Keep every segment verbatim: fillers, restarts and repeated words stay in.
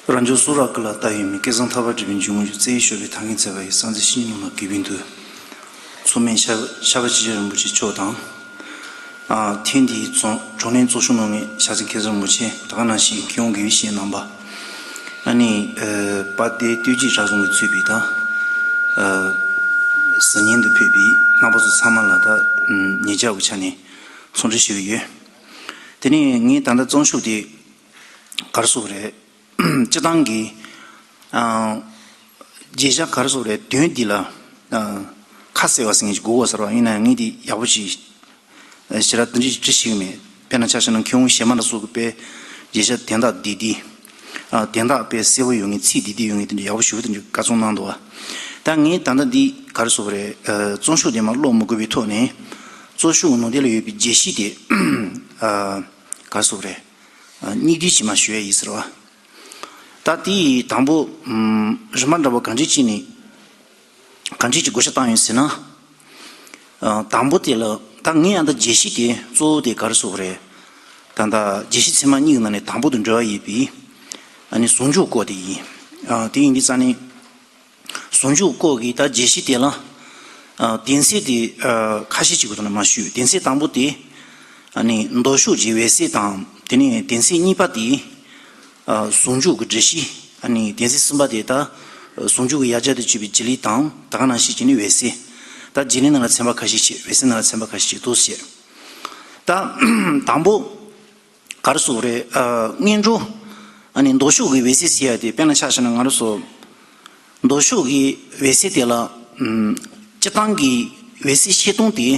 རབ་འབྱམས་སུ་ར་ཀ་ལ་ལྟ་བའི་མིག་སྐལ་བཟང་ཐར་པ་སྒྲུབ་པའི་འཇུག་ངོགས་ཀྱི་རྩེ་ཡི་ཞོལ་པའི་ཐང་གི་ཚལ་པ་ཡི་གསང་མཛད་བཤེས་གཉེན་ནོར་ལྷ་དགེ་འཕེལ་མཐུ། མཚུངས་མེད་ཤར་ཤར་པ་ཆོས་རྗེ་རིན་པོ་ཆེ་མཆོག་དང་། ཨ་ཐེངས་འདིའི་བགྲོ་གླེང་གཙོ་སྐྱོང་གནང་མཁན་ཤར་རྩེ་མཁན་ཟུར་རིན་པོ་ཆེ། ད་ག་ནང་བཞིན་མཁས་དབང་དགེ་བའི་བཤེས་རྣམ་པ། ཨ་ནི་ཨ་དཔལ་ལྡན་སྟོད་ཀྱི་གྲྭ་ཚང་གིས་གཙོས་པའི་དང་། ཨ་གཟིགས་ཉན་དུ་ཕེབས་པའི་རྣམ་པ་ཚོ་ཚང་མ་ལ་ད་ཉེ་ཆར་གྱི་ཆ་ནས་འཚམས་འདྲི་ཞུ་གི་ཡོད། དེ་ནས་ངས་ད་ལྟ་བརྩམས་ཆོས་དེ་ག་རེ་ཟེར་དགོས་རེད། སྤྱིར་བཏང་གི་ཨ་བརྗོད་བྱ་ག་རེ་ཟེར་དགོས་རེད། དོན་འདི་ལ་ཨ་ཁ་གསལ་བ་ཟེར་མཁན་ཞིག་དགོས་པ་ཟེར་བ་ཡིན་ན་ཡང་། ངས་འདི་ཡག་པོ་ཞིག་ཞེ་དྲག་འདི་འདྲ་ཅིག་བྲིས་ཤེས་མེད། དཔེར་ན་ཆ་བཞག་ན་མཁས་དབང་གཞན་མ་ལ་སོགས་ཀྱིས་དཔེ་བརྗོད་བྱ་དོན་དག་འདི་འདི་ཨ་དོན་དག་དཔེ་གསལ་པོ་ཡོད་མཁན། ཚིག་འདི་འདི་ཡོད་མཁན་དེ་འདྲ་ཡག་པོ་ཞེ་པོ་དེ་འདྲ་བཀའ་རྩོམ་གནང་འདུག་བ། ད་ངས་ད་ལྟ་འདི་ག་རེ་ཟེར་དགོས་རེད། ཨ་བརྩམས་ཆོས་དེ་མར་ཀློག་མི་དགོས་པའི་ཐོག་ནས་བརྩམས་ཆོས་ནང་དེ་ལ་ཡོད་པའི་བརྗོད་གཞི་དེ་ཨ་ག་རེ་ཟེར་དགོས་རེད། ཨ་སྙིང་བསྡུས་ཅིག་མར་ཞུ་ཡ་ཡིན་ཟེར་བ། ད་དེའི་དང་པོ་ཨམ་རིམ་པ་འདྲ་པོ་ག་འདྲ་ཅིག་ནས་ག་འདྲ་ཅིག་བགོ་བཤའ་བཏང་ཡོད་ཟེར་ན། ཨ་དང་པོ་དེ་ལ་ད་ངས་ཡང་ད་བརྗོད་གཞི་དེ་གཙོ་བོ་དེ་ག་རེ་ཟེར་དགོས་རེད། ད་ད་བརྗོད་གཞི་ཚད་མ་གཉིས་ཀྱི་ནང་ནས་དང་པོ་དང་འབྲེལ་བ་ཡོད་པའི་ཨ་ནི་ཟུང་འཇུག་སྐོར་དེ་ཡིན། ཨ་དེ་ཡིན་དུས་ཙང་ནས། ཟུང་འཇུག་སྐོར་གྱི་ད་བརྗོད་གཞི་དེ་ལ་ཨ་དོན་ཚན་དེ་ཨ་ཁ་ཤས་ཅིག་གི་ཐོག་ནས་མར་ཞུས། དོན་ཚན་དང་པོ་དེ་ཨ་ནི་མདོ་ཕྱོགས་ཀྱི་འོད་གསལ་དང་། དེ་ནས་དོན་ཚན་གཉིས་པ་དེ་ཨ་ཟུང་འཇུག་གི་སྒྲུབ་གཞི། ཨ་ནི་དོན་ཚན་གསུམ་པ་དེ་ད་ཟུང་འཇུག་གི་ཡང་རྒྱ་དང་བཅས་པའི་རྒྱུད་ལས་དང་། ད་ག་ནང་བཞིན་བྱས་ནས་འོད་གསལ། ད་རྒྱུད་ལས་ནང་ལ་ཚན་པ་ཁ་ཤས་བྱས། འོད་གསལ་ནང་ལ་ཚན་པ་ཁ་ཤས་བྱས། འདུག་སེ་བྱས། ད་དང་པོ་ག་རེ་ཟེར་དགོས་རེད། ཨ་སྔོན་འགྲོ་ཨ་ནི་མདོ་ཕྱོགས་ཀྱི་འོད་གསལ་ཟེར་ཡ་དེ་དཔེར་ན་ཆ་བཞག་ན་ང་རང་ཚོ་མདོ་ཕྱོགས་ཀྱི་འོད་གསལ་དེ་ལ་ཨམ་སྤྱིར་བཏང་གི་འོད་གསལ་བཤད་སྟངས་དེ་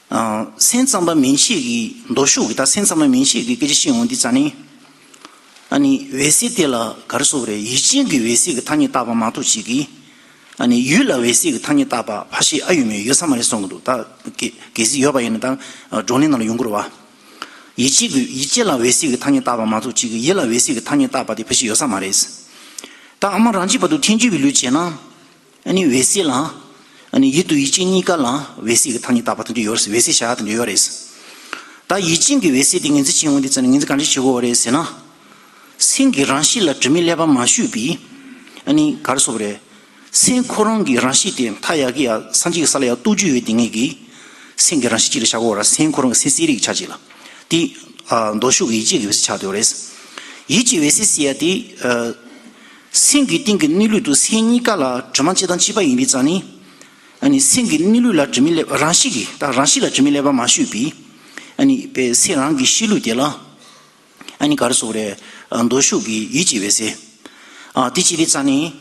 ཨ་སེམས་ཙམ་པ་མན་ཆད་ཀྱི། མདོ་ཕྱོགས་ཀྱི་ད་སེམས་ཙམ་པ་མན་ཆད་ཀྱི་སྐད་ཆ་བཤད་ཡོང་དུས་ཙང་ནས། ཨ་ནི་འོད་གསལ་དེ་ལ་ག་རེ་ཟེར་དགོས་རེད། ཡུལ་ཅན་གྱི་འོད་གསལ་གྱི་ཐ་སྙད་བཏགས་པ་མ་གཏོགས་ཅིག་གིས། ཨ་ནི་ཡུལ་ལ་འོད་གསལ་གྱི་ཐ་སྙད་བཏགས་པ་ཕལ་ཆེར་ཨ་ཡོད་མེད་ཡོད་ས་མ་རེད་བསམ་གྱི་འདུག་ད་གལ་གལ་སྲིད་ཡོད་པ་ཡིན་ན་ད་བགྲོ་གླེང་ནང་ལ་ཡོང་གི་རེད་བ། ཡུལ་ཅན་གྱི་ཡུལ་ཅན་ལ་འོད་གསལ་གྱི་ཐ་སྙད་བཏགས་པ་མ་གཏོགས་ཅིག་གིས་ཡུལ་ལ་འོད་གསལ་གྱི་ཐ་སྙད་བཏགས་པ་དེ་ཕལ་ཆེར་ཡོད་ས་མ་རེད། ད་ཨ་མ་རང་རྒྱུད་བར་དུ་ཐལ་འགྱུར་བའི་ལུགས་བྱས་ན། ཨ་ནི་འོད་གསལ་ལ། ཨ་ནི་ཡུལ་དང་ཡུལ་ཅན་གཉིས་ཀ་ལ་འོད་གསལ་གྱི་ཐ་སྙད་བཏགས་པ་དེ་འདྲ་ཡོད་རེད། འོད་གསལ་བྱ་བ་དེ་འདྲ་ཡོད་རེད། ད་ཡུལ་ཅན་གྱི་འོད་གསལ་དེ་ངོས་འཛིན་བྱེད་འོང་དུས་ཙང་ནས་ངོས་འཛིན་ག་འདྲ་བྱེད་དགོས་རེད་ཟེར་ན། སེམས་ཀྱི་རང་གཤིས་ལ་དྲི་མའི་ཀླད་པ་མ་ཞུགས་པའི། ཨ་ནི་ག་རེ་ཟེར་དགོས་རེད། སེམས་ཁོ་རང་གི་རང་གཤིས་དེ་མཐའ་ཡས་ཀྱི་ཡ་སངས་རྒྱས་ཀྱི་ས་ལ་ཡ་རྟོགས་བརྗོད་ཡོད་དེ་ངེས་ཀྱི། སེམས་ཀྱི་རང་གཤིས་གཅིག་ལ་བཞག་དགོས་ར། སེམས་ཁོ་རང་གི་སེམས་གསལ་རིག་གི་ཆ་གཅིག་ལ། དེ་ཨ་མདོ་ཕྱོགས་ཀྱི་ཡུལ་ཅན་གྱི་འོད་གསལ་ཆགས་བསྡད་ཡོད་རེད། ཡུལ་གྱི་འོད་གསལ་ཟེར་ཡ་དེ་ཨ་སེམས་ཀྱི་སྟེང་གི་གནས་ལུགས་དང་སེམས་གཉིས་ཀ་ལ་དྲི་མ་གཅིག་དང་གཅིག་པ་ཡིན་དུས་ཙང་ནི། ཨ་ནི་སེམས་ཀྱི་གནས་ལུགས་ལ་དྲི་མའི་ཀླད་པ། རང་གཤིས་ཀྱི་ད་རང་གཤིས་ལ་དྲི་མའི་ཀླད་པ་མ་ཞུགས་པའི། ཨ་ནི་དཔེ་སེམས་རང་གི་གཤིས་ལུགས་དེ་ལ། ཨ་ནི་ག་རེ་ཟེར་དགོས་རེད། ཨ་མདོ་ཕྱོགས་ཀྱི་ཡུལ་གྱི་འོད་གསལ། ཨ་དེ་བྱེད་དུས་ཙང་ནི།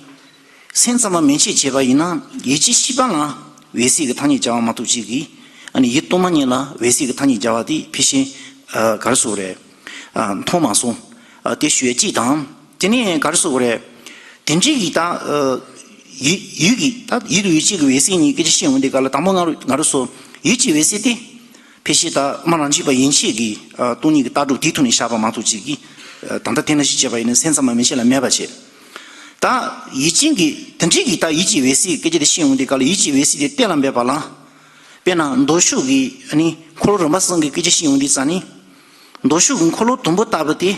སེམས་ཙམ་པ་མན་ཆད་བྱས་པ་ཡིན་ན་ཡུལ་ཅན་བཞི་པ་ལ་འོད་གསལ་གྱི་ཐ་སྙད་སྦྱར་བ་མ་གཏོགས་ཅིག་གིས། ཨ་ནི་ཡུལ་སྟོང་པ་ཉིད་ལ་འོད་གསལ་གྱི་ཐ་སྙད་སྦྱར་བ་དེ་ཕལ་ཆེར་ཨ་ག་རེ་ཟེར་དགོས་རེད། ཨ་མཐོང་མ་སོང་། ཨ་དེ་ཞུ་ཡ་གཅིག་དང་། དེ་ནས་ག་རེ་ཟེར་དགོས་རེད། དེ་འདྲའི་གི་ད་ཨ་ཡུལ་ཡུལ་གྱི་ད་ཡུལ་དང་ཡུལ་ཅན་གྱི་འོད་གསལ་གཉིས་སྐད་ཆ་བཤད་འོང་དུས་སྐབས་ལ་དང་པོ་ང་རང་ང་རང་ཚོ་ཡུལ་གྱི་འོད་གསལ་དེ། ཕལ་ཆེར་ད་སྨྲ་རང་རྒྱུད་པ་ཡན་ཆད་ཀྱི་ཨ་སྟོང་ཉིད་ཀྱི་ལྟ་གྲུབ་དེའི་ཐོག་ནས་བཞག་པ་མ་གཏོགས་ཅིག་གིས། ཨ་ད་ལྟ་དེ་ནང་བཞིན་བྱས་པ་ཡིན་ན་སེམས་ཙམ་པ་མན་ཆད་ལ་མེད་པ་བྱས། ད་ཡུལ་ཅན་གྱི་དེ་འདྲའི་གི་ད་ཡུལ་གྱི་འོད་གསལ་སྐད་ཆ་དེ་བཤད་འོང་དུས་སྐབས་ལ་ཡུལ་གྱི་འོད་གསལ་དེ་གཏན་ལ་འབེབས་པ་ལ། དཔེར་ན་མདོ་ཕྱོགས་ཀྱི་ཨ་ནི་འཁོར་ལོ་རིམ་པ་གསུམ་གྱི་སྐད་ཆ་བཤད་འོང་དུས་ཙང་ནི། མདོ་ཕྱོགས་ཀྱི་འཁོར་ལོ་དང་པོ་ལྟ་བུ་དེ།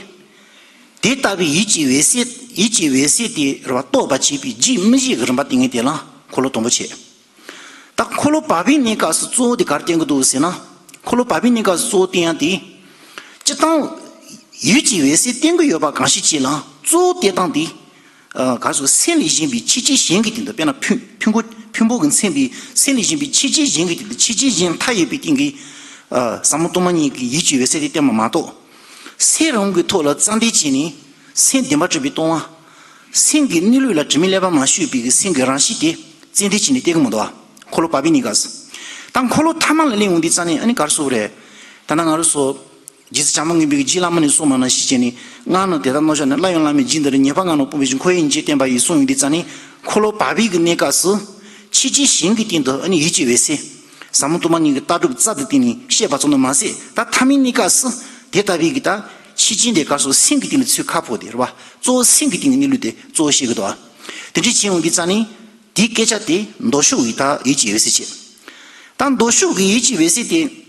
དེ་ལྟ་བུའི་ཡུལ་གྱི་འོད་གསལ་ཡུལ་གྱི་འོད་གསལ་དེ་རེད་བ་རྟོགས་པར་བྱེད་པའི་རྒྱུད་མི་བཞི་གི་རིམ་པ་དེ་ངས་དེ་ལ་འཁོར་ལོ་དང་པོ་བྱས། ད་འཁོར་ལོ་བར་པའི་གནས་སྐབས་སུ་གཙོ་བོ་དེ་ག་རེ་བསྟན་གྱི་འདུག་ཟེར་ན། འཁོར་ལོ་བར་པའི་གནས་སྐབས་སུ་གཙོ་བོ་བསྟན་ཡ་དེ། སྤྱིར་བཏང་། ཡུལ་གྱི་འོད་གསལ་བསྟན་གྱི་ཡོད་པ་གང་ཞིག་ཅིག་ལ་གཙོ་བོ་བསྟན་སྟངས་དེ། ཨ་ག་རེ་ཟེར་སེམས་ལས་གཞན་པའི་ཆོས་ཅན་གཞན་གྱི་སྟེང་དུ། དཔེར་ན་ཕུང་ཕུང་པོ་ཕུང་པོ་གི་མཚན་པའི་སེམས་ལས་གཞན་པའི་ཆོས་ཅན་གཞན་གྱི་སྟེང་དུ། ཆོས་ཅན་གཞན་མཐའ་ཡས་པའི་སྟེང་གི་ཨ་ཟབ་མོ་སྟོང་པ་ཉིད་ཀྱི་ཡུལ་གྱི་འོད་གསལ་དེ་བསྟན་པ་མ་གཏོགས། སེམས་རང་གི་ཐོག་ལ་རྩ་འདེབས་བྱས་ནས་སེམས་བདེན་པར་གྲུབ་པའི་སྟོང་པ། སེམས་ཀྱི་གནས་ལུགས་ལ་དྲི་མའི་ཀླད་པ་མ་ཞུགས་པའི་གི་སེམས་ཀྱི་རང་གཤིས་དེ་རྩ་འདེབས་བྱས་ནས་བསྟན་གྱི་མི་འདུག་བ། འཁོར་ལོ་བར་པའི་གནས་སྐབས་སུ། ད་འཁོར་ལོ་ཐ་མ་ལ་སླེབས་འོང་དུས་ཙང་ནས་ཨ་ནི་ག་རེ་ཟེར་དགོས་རེད། ད་ནང་ང་རང་ཚོ། རྗེ་བཙུན་བྱམས་པ་མགོན་པོའི་རྗེ་བླ་མ་ནས་གསུངས་པ་ནང་བཞིན་བྱས་ནས། སྔགས་རྣམས་དེ་ལྟར་རྣམ་གཞག་ནས། སླར་ཡང་བླ་མའི་རྗེས་འདི་རུ། ཉེས་པ་ལྔ་རྣམས་སྤོང་བའི་ཕྱིར། འཁོར་བའི་ཉེས་དམིགས་བསྟན་པ་ཡི། གསུངས་ཡོང་དུས་ཙང་ནས། འཁོར་ལོ་བར་པའི་གི་གནས་སྐབས་སུ། ཆོས་ཅན་གཞན་གྱི་སྟེང་དུ་ཨ་ནི་ཡུལ་གྱི་འོད་གསལ། ཟབ་མོ་སྟོང་པ་ཉིད་ཀྱི་ལྟ་གྲུབ་རྩལ་དུ་བཏོན་ནས་བཤད་པ་ཙམ་དུ་མ་ཟད། ད་ཐ་མའི་གནས་སྐབས་སུ་དེ་ལྟ་བུའི་གི་ད་ཆོས་ཅན་དེ་སྐབས་སུ་སེམས་ཀྱི་སྟེང་ལ་ཚུར་ཁ་ཕོག་སྟེ་རེད་བ། གཙོ་བོ་སེམས་ཀྱི་སྟེང་གི་གནས་ལུགས་དེ་གཙོ་བོ་བཤད་ཀྱི་འདུག་བ། དེ་འདྲ་བྱས་ཡོང་དུས་ཙང་ནས། དེའི་སྐད་ཆ་དེ་མདོ་ཕྱོགས་ཀྱི་ད་ཡུལ་གྱི་འོད་གསལ་བྱས། ད་མདོ་ཕྱོགས་ཀྱི་ཡུལ་གྱི་འོད་གསལ་དེ།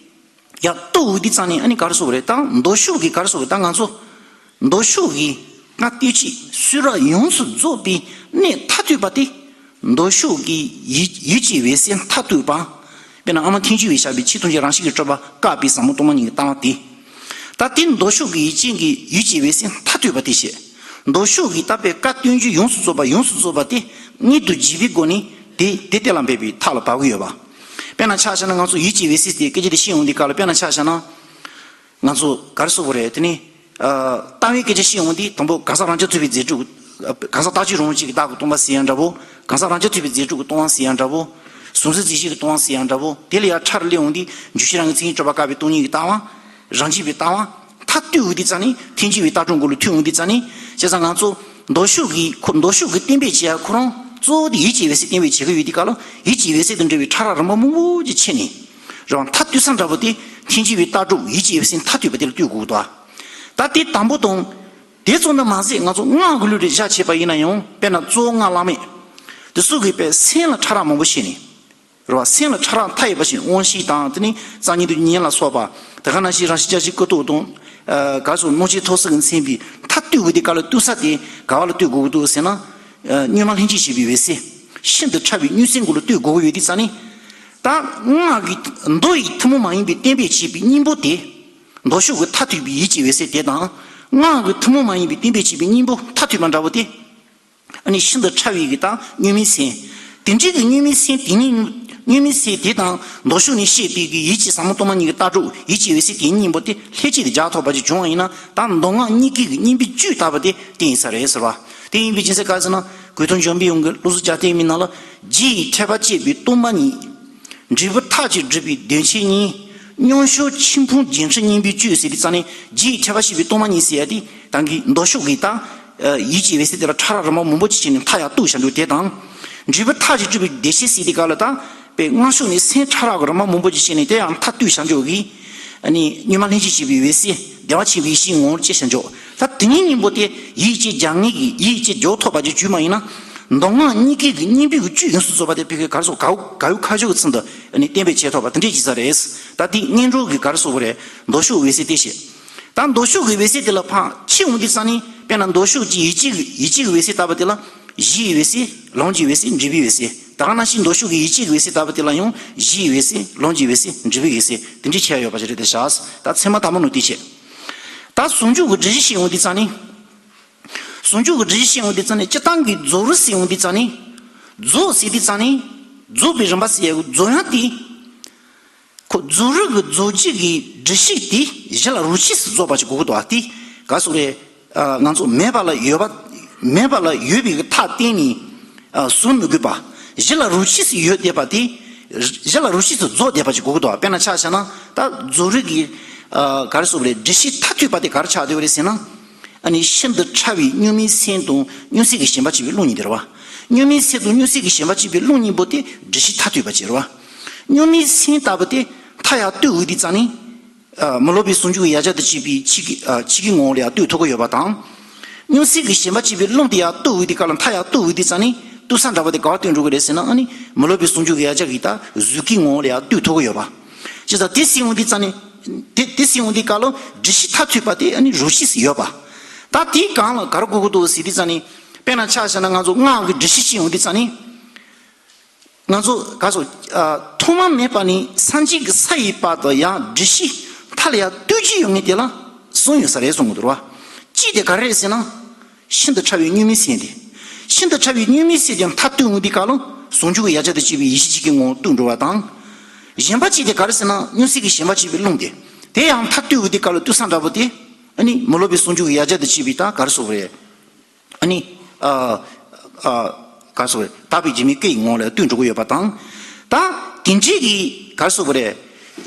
ཡང་ལྟོས་འོང་དུས་ཙང་ནས་ཨ་ནི་ག་རེ་ཟེར་དགོས་རེད། ད་མདོ་ཕྱོགས་ཀྱི་ག་རེ་ཟེར་དགོས་རེད། ད་ང་ཚོ་མདོ་ཕྱོགས་ཀྱི་ ང་ལྟོས་བཅས་སུ་ར་ཡོངས་སུ་རྫོགས་པའི་གནད་མཐར་ཐུག་པ་སྟེ། མདོ་ཕྱོགས་ཀྱི་ཡུལ་ཡུལ་གྱི་འོད་གསལ་མཐར་ཐུག་པ། དཔེར་ན་ཨ་མ་ཐལ་འགྱུར་བས་བཞག་པའི་ཆོས་ཐམས་ཅད་རང་བཞིན་གྱིས་གྲུབ་པ་བཀག་པའི་ཟབ་མོ་སྟོང་པ་ཉིད་ཀྱི་ལྟ་བ་སྟེ། ད་དེ་མདོ་ཕྱོགས་ཀྱི་ཡུལ་ཅན་གྱི་ཡུལ་གྱི་འོད་གསལ་མཐར་ཐུག་པ་སྟེ་ཞེས། མདོ་ཕྱོགས་ཀྱི་ལྟ་བའི་བཀའ་སྟོན་རྒྱུ་ཡོངས་སུ་རྫོགས་པ་ཡོངས་སུ་རྫོགས་པ་སྟེ། མངོན་དུ་བརྗོད་པའི་སྒོ་ནས་དེ་དེ་གཏན་ལ་འབེབས་པའི་ཐབས་ལ་བབ་ཀྱི་ཡོད་པ། དཔེར་ན་ཆ་བཞག་ན་ང་ཚོ་ཡུལ་གྱི་འོད་གསལ་དེ་སྐད་ཆ་དེ་བཤད་ཡོང་དུས་སྐབས་ལ་དཔེར་ན་ཆ་བཞག་ན། ང་ཚོ་ག་རེ་ཟེར་དགོས་རེད་དེ་ནི། ལྟ་བའི་སྐད་ཆ་བཤད་ཡོང་དུས་དང་པོ་གང་ཟག་རང་རྐྱ་ཐུབ་པའི་རྫས་གྲུབ། གང་ཟག་རྟག་གཅིག་རང་གཅིག་གི་བདག་གི་སྟོང་པ་ཟེར་ཡང་འདྲ་བོ། གང་ཟག་རང་རྐྱ་ཐུབ་པའི་རྫས་གྲུབ་ཀྱི་སྟོང་པ་ཟེར་ཡང་འདྲ་བོ། གཟུང་འཛིན་རྫས་གཞན་གྱི་སྟོང་པ་ཟེར་ཡང་འདྲ་བོ། དེ་ལ་ཡང་ཕྲ་རུ་སླེབས་ཡོང་དུས་འཇུག་གཞིར་རང་གི་མཚན་ཉིད་གྲུབ་པ་བཀག་པའི་སྟོང་ཉིད་ཀྱི་ལྟ་བ། རང་རྐྱ་པའི་ལྟ་བ། མཐར་ཐུག་ཡོང་དུས་ཙང་ནི་ཐལ་འགྱུར་བའི་ལྟ་གྲུབ་མགོ་ལ་ཐུག་ཡོང་དུས་ཙང་ནི། བྱས་ཙང་ང་ཚོ་མདོ་ཕྱོགས་ཀྱི་ཁོ་མདོ་ཕྱོགས་ཀྱི་གཏན་འབེབས་བྱེད་ཡ་ཁོ་རང་གཙོ་བོ་དེ་ཡུལ་གྱི་འོད་གསལ་གཏན་འབེབས་བྱེད་ཀྱི་ཡོད་དུས་སྐབས་ལ་ཡུལ་གྱི་འོད་གསལ་དང་འབྲེལ་བའི་ཕྲ་རགས་རིམ་པ་མང་པོ་ཅིག་ཕྱེ་ནས། རང་མཐར་ཐུག་ས་འདྲ་པོ་དེ་ཐལ་འགྱུར་བའི་ལྟ་གྲུབ་ཡུལ་གྱི་འོད་གསལ་མཐར་ཐུག་པ་དེ་ལ་ལྟོས་དགོས་ཀྱི་འདུག་ད་དེ་དང་པོ་དང་། དེ་ཙམ་དུ་མ་ཟད་ང་ཚོ་སྔགས་ཀྱི་ལུགས་ལ་བཞག་བྱས་པ་ཡིན་ན་ཡང་དཔེར་ན་གཙོ་བོ་སྔགས་བླ་མེད། དེ་ཚོ་གིས་པའི་སེམས་ལ་ཕྲ་རགས་མང་པོ་བཤད་ནས། རེད་བ། སེམས་ལ་ཕྲ་རགས་མཐའ་ཡས་པ་ཞིག་དབང་ཤེས་དང་དེ་ནི་རྩ་ཉིད་དུ་ཉན་ལ་སོགས་པ། དེ་ག་ནང་བཞིན་རང་བཞིན་བརྒྱ་བྱིན་སྐུ་སྟོབས་དང་། ག་སོགས་རྣམ་མཁྱེན་ཐོབ་ས་གི་མཚན་པའི་མཐར་ཐུག་གི་དེ་ག་ལ་ལྟོས་ས་དེ་ག་བ་ལ་ལྟོས་དགོས་ཀྱི་འདུག་ཟེར་ན། གཉུག་མ་ལྷན་ཅིག་སྐྱེས་པའི་འོད་གསལ། ཤིན་ཏུ་ཕྲ་བའི་མྱུར་མཚན་མགོ་ལ་ལྟོས་དགོས་ཀྱི་ཡོད་དུས་ཙང་ནི། ད་སྔགས་ཀྱི་མདོ་ཡི་ཐུན་མོང་མ་ཡིན་པའི་བསྟན་པས་བྱས་པའི་སྙིང་པོ་དེ། མདོ་ཕྱོགས་ཀྱི་མཐར་ཐུག་པའི་ཡུལ་གྱི་འོད་གསལ་དེ་དང་། སྔགས་ཀྱི་ཐུན་མོང་མ་ཡིན་པའི་བསྟན་པས་བྱས་པའི་སྙིང་པོ་མཐར་ཐུག་པ་འདྲ་བོ་དེ། ཨ་ནི་ཤིན་ཏུ་ཕྲ་བའི་གི་དང་གཉུག་མའི་སེམས། དེ་འདྲའི་གི་གཉུག་མའི་སེམས་དེ་ནི་གཉུག་མའི་སེམས་དེ་དང་མདོ་ཕྱོགས་ནས་བཤད་པའི་གི་ཡུལ་གྱི་ཟབ་མོ་སྟོང་པ་ཉིད་ཀྱི་ལྟ་གྲུབ་ཡུལ་གྱི་འོད་གསལ་དེ་གཉིས་པོ་དེ་ལྷན་ཅིག་ཏུ་སྦྱར་ཐུབ་པ་ཅིག་བྱུང་བ་ཡིན་ན། ད་མདོ་སྔགས་གཉིས་ཀའི་གི་སྙིང་པོའི་བཅུད་ལྟ་བུ་དེ་བསྟན་ཡིན་ས་རེད་ཟེར་བ། དེ་ཡིན་པའི་རྒྱུ་མཚན་ག་རེ་ཟེར་ན། གོས་ཐུང་འཇམ་པའི་དབྱངས་ཀྱི་བློ་གཟུགས་རྒྱ་བསྟན་མའི་ནང་ལ། རྒྱུ་ཡི་ཕྲད་པ་བཅད་པའི་སྟོང་པ་ཉིད། འབྲས་བུ་མཐར་གྱིས་སྒྲུབ་པའི་དོན་བྱེད་གཉིས། མཉམ་གཞག་ཆོས་ཕུང་འབྱེད་ཕྲད་སྙིང་པོའི་བཅུད་ཟེར་དུས་ཙང་ནས་རྒྱུ་ཡི་ཕྲད་པ་བཅད་པའི་སྟོང་པ་ཉིད་ཟེར་ཡ་དེ་ད་གིན་མདོ་ཕྱོགས་ཀྱི་ད། ཡུལ་གྱི་འོད་གསལ་དེ་ལ་ཕྲ་རགས་རིམ་པ་མང་པོ་ཅིག་བྱས་ནས་མཐའ་ཡར་གཏུགས་བཞག་འདུག་དེ་དང་། འབྲས་བུ་མཐར་གྱིས་སྒྲུབ་པའི་དོན་བྱེད་ཟེར་དུས་སྐབས་ལ་ད། པའི་སྔགས་ཕྱོགས་ནས་སེམས་ཕྲ་རགས་ཀྱི་རིམ་པ་མང་པོ་ཅིག་བྱས་ནས་དེ་ཡང་མཐར་གཏུགས་བྱ་འཇོག་གི། ཨ་ནི་གཉུག་མ་ལྷན་ཅིག་སྐྱེས་པའི་འོད་གསལ་བདེ་བ་ཆེན་པོའི་ཡེ་ཤེས་ངོ་བོར་སྐྱེ་བྱ་འཇོག་ད་དེ་གཉིས་གཉིས་པོ་དེ་ཡིད་ཀྱི་སྦྱང་ངེས་ཀྱི་ཡིད་ཀྱི་འཇོག་ཐུབ་པ་ཅིག་བྱུང་བ་ཡིན་ན། མདོ་སྔགས་གཉིས་ཀའི་གི་སྙིང་པོའི་གི་བཅུད་ཡོངས་སུ་རྫོགས་པ་དེ་བོད་ཀྱི་ག་རེ་ཟེར་ག་ག་ཡུ་ཁ་ཤོ་གི་ཚུལ་དུ་ཨ་ནི་གཏན་འབེབས་བྱེད་ཐུབ་པ་དེ་འདྲས་ཅིག་ས་རེད། ད་དེ་སྔོན་འགྲོ་གི་ག་རེ་ཟེར་དགོས་རེད། མདོ་ཕྱོགས་འོད་གསལ་དེ་བཤད། ད་མདོ་ཕྱོགས་ཀྱི་འོད་གསལ་དེ་ལ་ཕར་ཕྱིན་འོང་དུས་ཙང་ནི་དཔེར་ན་མདོ་ཕྱོགས་ཀྱི་ཡིད་ཀྱི་ཡིད་ཀྱི་འོད་གསལ་ལྟ་བུ་དེ་ལ། གཞིའི་འོད་གསལ། ལམ་གྱི་འོད་གསལ། འབྲས་བུའི་འོད་གསལ། ད་ག་ནང་བཞིན་མདོ་ཕྱོགས་ཀྱི་ཡིད་ཀྱི་འོད་གསལ་ལྟ་བུ་དེ་ལ་ཡང་གཞིའི་འོད་གསལ། ལམ་གྱི་འོད་གསལ། འབྲས་བུའི་འོད་གསལ་དེ་འདྲའི་ཁྱད་ཡོད་པ་ཞིག་རེད་དེ་བཞག་ད་ཚད་མ་དང་པོ་ནང་དེ་བྱས། ད་ཟུང་འཇུག་གི་སྒྲུབ་གཞི་བཤད་འོང་དུས་ཙང་ནི། ཟུང་འཇུག་གི་སྒྲུབ་གཞི་བཤད་འོང་དུས་ཙང་ནི་སྤྱིར་བཏང་གི་རྫོགས་རིམ་ཟེར་འོང་དུས་ཙང་ནི། རྫོགས་ཟེར་དུས་ཙང་ནི། རྫོགས་པའི་རིམ་པ་ཟེར་ཡ་གི་རྫོགས་ཡང་དེ། ཁོ་རྫོགས་རིམ་གྱི་རྫོགས་བྱེད་ཀྱི་སྒྲུབ་བྱེད་དེ་གཞི་ལ་རོལ་ཆས་སུ་རྫོགས་པ་ཞིག་དགོས་ཀྱི་འདུག་ཨ། དེ་ག་སོགས་རེད། ང་ཚོ་མེད་པ་ལ་ཡོད་པ། མེད་པ་ལ་ཡོད་པའི་མཐའ་བརྟེན་ནས་ཟུང་མི་དགོས་པ། གཞི་ལ་རོལ་ཆས་སུ་ཡོད་བསྡད་པ་དེ། གཞི་ལ་རོལ་ཆས་སུ་རྫོགས་བསྡད་པ་ཞིག་དགོས་ཀྱི་འདུག་ཨ། དཔེར་ན་ཆ་བཞག་ན་ད་རྫོགས་རིམ་གྱི་ག་རེ་ཟེར་དགོས་རེད། སྒྲུབ་བྱེད་མཐར་ཐུག་པ་དེ་ག་རེ་ཆགས་བསྡད་པ་རེད་ཟེར་ན། ཨ་ནི་ཤིན་ཏུ་ཕྲ་བའི་གཉུག་མའི་སེམས་དང་མྱུར་མཚན་གྱིས་ཞེན་པ་བྱེད་པའི་རླུང་གཉིས་དེ་རེད་བ། གཉུག་མའི་སེམས་དང་མྱུར་མཚན་གྱིས་ཞེན་པ་བྱེད་པའི་རླུང་གཉིས་པོ་དེ་སྒྲུབ་བྱེད་མཐར་ཐུག་པ་ཅིག་རེད་བ། གཉུག་མའི་སེམས་ལྟ་བུ་དེ་མཐའ་ཡར་གཏུགས་འོང་དུས་ཙང་ནི། མི་སློབ་པའི་ཟུང་འཇུག་གི་ཡང་ཆག་ཏུ་བྱེད་པའི་ཆོས་ཀྱི་ཆོས་ཀྱི་ངོ་བོ་ལ་ཡང་ལྟོས་ཐུབ་ཀྱི་ཡོད་པ་དང་། མྱུར་མཚན་གྱིས་ཞེན་པ་བྱེད་པའི་རླུང་དེ་ཡར་གཏུགས་འོང་དུས་སྐབས་ལ་མཐའ་ཡར་གཏུགས་འོང་དུས་ཙང་ནི་ལྟོས་ས་འདྲ་བ་དེ་ག་བ་ལྟོས་འགྲོ་གི་རེད་ཟེར་ན། ཨ་ནི་མི་སློབ་པའི་ཟུང་འཇུག་གི་ཡང་ཆག་གི་ད་གཟུགས་ཀྱི་ངོ་བོ་ལ་ཡང་ལྟོས་ཐུབ་ཀྱི་ཡོད་པ། ཅེས་དང་དེ་ཟེར་འོང་དུས་ཙང་ནི། དེ་དེ་ཟེར་འོང་དུས་སྐབས་ལ་སྒྲུབ་བྱེད་མཐར་ཐུག་པ་དེ་ཨ་ནི་རོལ་ཆས་སུ་ཡོད་པ། ད་དེའི་སྒང་ལ་ག་རེ་དགོས་ཀྱི་འདུག་ཟེར་དུས་ཙང་ནི། དཔེར་ན་ཆ་བཞག་ན་ང་ཚོ་སྔགས་ཀྱི་སྒྲུབ་བྱེད་བཤད་འོང་དུས་ཙང་ནི། ང་ཚོ་ག་ཚོད། ཐོག་མ་མེད་པ་ནས་སངས་རྒྱས་ཀྱི་ས་ཡི་བར་དུ་ཡང་སྒྲུབ་བྱེད་མཐའ་ལ་ཡང་གཏུགས་རྒྱུ་ཡོད་མེད་དེ་ལ་གསུམ་ཡོད་ས་རེད་གསུང་གི་འདུག་ར། གཅིག་དེ་ག་རེ་རེད་ཟེར་ན། ཤིན་ཏུ་ཕྲ་བའི་གཉུག་མའི་སེམས་དེ། ཤིན་ཏུ་ཕྲ་བའི་གཉུག་མའི་སེམས་དེ་མཐར་གཏུགས་འོང་དུས་སྐབས་ལ་ཟུང་འཇུག་གི་ཡང་ཆག་ཏུ་བྱེད་པའི་ཡེ་ཤེས་ཀྱི་ངོ་བོ་གཏུགས་འགྲོ་བ་དང་། གཞན་པ་གཅིག་དེ་ག་རེ་ཟེར་ན་མྱུར་མཚན་གྱིས་ཞེན་པ་བྱེད་པའི་རླུང་དེ། དེ་ཡང་མཐར་གཏུགས་འོང་དུས་སྐབས་ལ་ལྟོས་ས་འདྲ་པོ་དེ། ཨ་ནི་མི་སློབ་པའི་ཟུང་འཇུག་གི་ཡང་ཆག་ཏུ་བྱེད་པའི་ད་ག་རེ་ཟེར་དགོས་རེད། ཨ་ནི། ཨ། ཨ། ག་རེ་ཟེར་དགོས་རེད། དག་པའི་འཇིགས་མེད་སྐུ་ཡི་ངོ་བོ་ལ་ཡང་ལྟོས་འགྲོ་གི་ཡོད་པ་དང་། ད་དེ་འདྲའི་གི་ག་རེ་ཟེར་དགོས་རེད།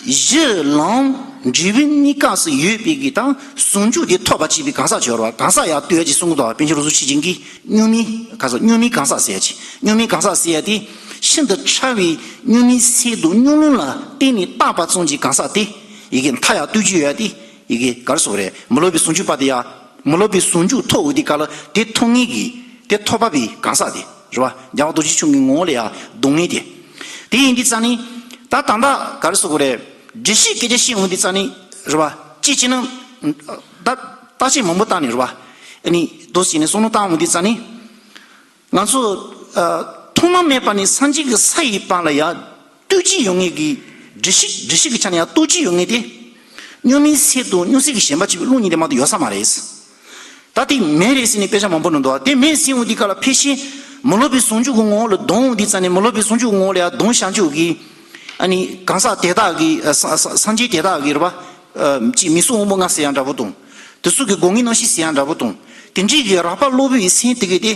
གཞི་ལམ་འབྲས་བུ་གཉིས་ཀ་སུ་ཡོད་པའི་གི་ད་ཟུང་འཇུག་དེ་ཐོབ་པར་བྱེད་པའི་གང་ཟག་ཅིག་ཡོད་རེད་བ། གང་ཟག་ཡར་ལྟོས་ཡ་ཅིག་གསུང་གི་འདུག་བ། པཎ་ཆེན་རྡོ་རྗེ་འཆང་ཆེན་གྱིས་གཉུག་མའི་ག་རེ་ཟེར། གཉུག་མའི་གང་ཟག་ཟེར་ཡ་ཅིག་གཉུག་མའི་གང་ཟག་ཟེར་ཡ་དེ་ཤིན་ཏུ་ཕྲ་བའི་གཉུག་མའི་སེམས་དང་གཉུག་ལུགས་ལ་བརྟེན་ནས་བཏགས་པ་ཙམ་གྱི་གང་ཟག་དེ་ཡི་གེ་མཐའ་ཡར་གཏུགས་རྒྱུ་ཡོད་དེ། ཡི་གེ་ག་རེ་ཟེར་དགོས་རེད། མི་སློབ་པའི་ཟུང་འཇུག་པ་དེ་ཡང་། མི་སློབ་པའི་ཟུང་འཇུག་ཐོབ་འོང་དུས་སྐབས་ལ་དེ་ཐོབ་མཁན་གྱི་དེ་ཐོབ་པ་པའི་གང་ཟག་དེ་རེད་བ། རྒྱལ་བ་རྡོ་རྗེ་འཆང་གི་ངོ་བོ་ལ་ཡང་འདོགས་མཁན་དེ། དེ་ཡིན་དུས་ཙང་ནི། ད་ད་ལྟ་ག་རེ་ཟེར་དགོས་རེད། སྒྲུབ་བྱེད་སྐད་ཆ་བཤད་འོང་དུས་ཙང་ནི་རེད་བ། གཅིག་བྱས་ན། ད་བརྟག་དཔྱད་མང་པོ་བཏང་ནས་རེད་བ། ཨ་ནི་དོ་ཟེར་ནས་བསམ་བློ་བཏང་འོང་དུས་ཙང་ནི། ང་ཚོ་ཨ་ཐོག་མ་མེད་པ་ནས་སངས་རྒྱས་ཀྱི་ས་ཡི་བར་ལ་ཡ་ལྟོས་ཀྱི་ཡོད་ངེས་ཀྱི་སྒྲུབ་བྱེད། སྒྲུབ་བྱེད་ཀྱི་ཆ་ནས་ཡ་ལྟོས་ཀྱི་ཡོད་ངེས་ཏེ། སྙོགས་མའི་སེམས་དང་སྙོགས་སེམས་ཀྱིས་ཞེན་པ་བྱེད་པའི་བློ་གཉིས་དེ་མ་གཏོགས་ཡོད་ས་མ་རེད། ད་དེ་མེད་རེད་ཟེར་ནས་དཔེ་ཆ་མང་པོ་ནང་འདུག་དེ་མེད་ཟེར་འོང་དུས་སྐབས་ལ་ཕལ་ཆེར་མི་སློབ་པའི་ཟུང་འཇུག་གི་ངོ་བོ་ལ་ལྡང་འོང་དུས་ཙང་ནས་མི་སློབ་པའི་ཟུང་འཇུག་གི་ངོ་བོ་ལ་ཡ་ལྡང་བཞག་འཇུག་གི། ཨ་ནི་གང་ཟག་དེ་དག་གི་ཨ་ས་ས་སངས་རྒྱས་དེ་དག་གི་རེད་པ། ཨ་ཅིག་མིང་གཟུགས་དབང་པོ་ལྔ་ཟེར་ཡ་འདྲ་པོ་དང་། དེ་ཚོ་གི་སྒོ་ལྔའི་རྣམ་ཤེས་ཟེར་ཡ་འདྲ་པོ་དང་། དེ་འདྲའི་གི་རགས་པ་སློབ་པའི་སེམས་དེ་གི་དེ།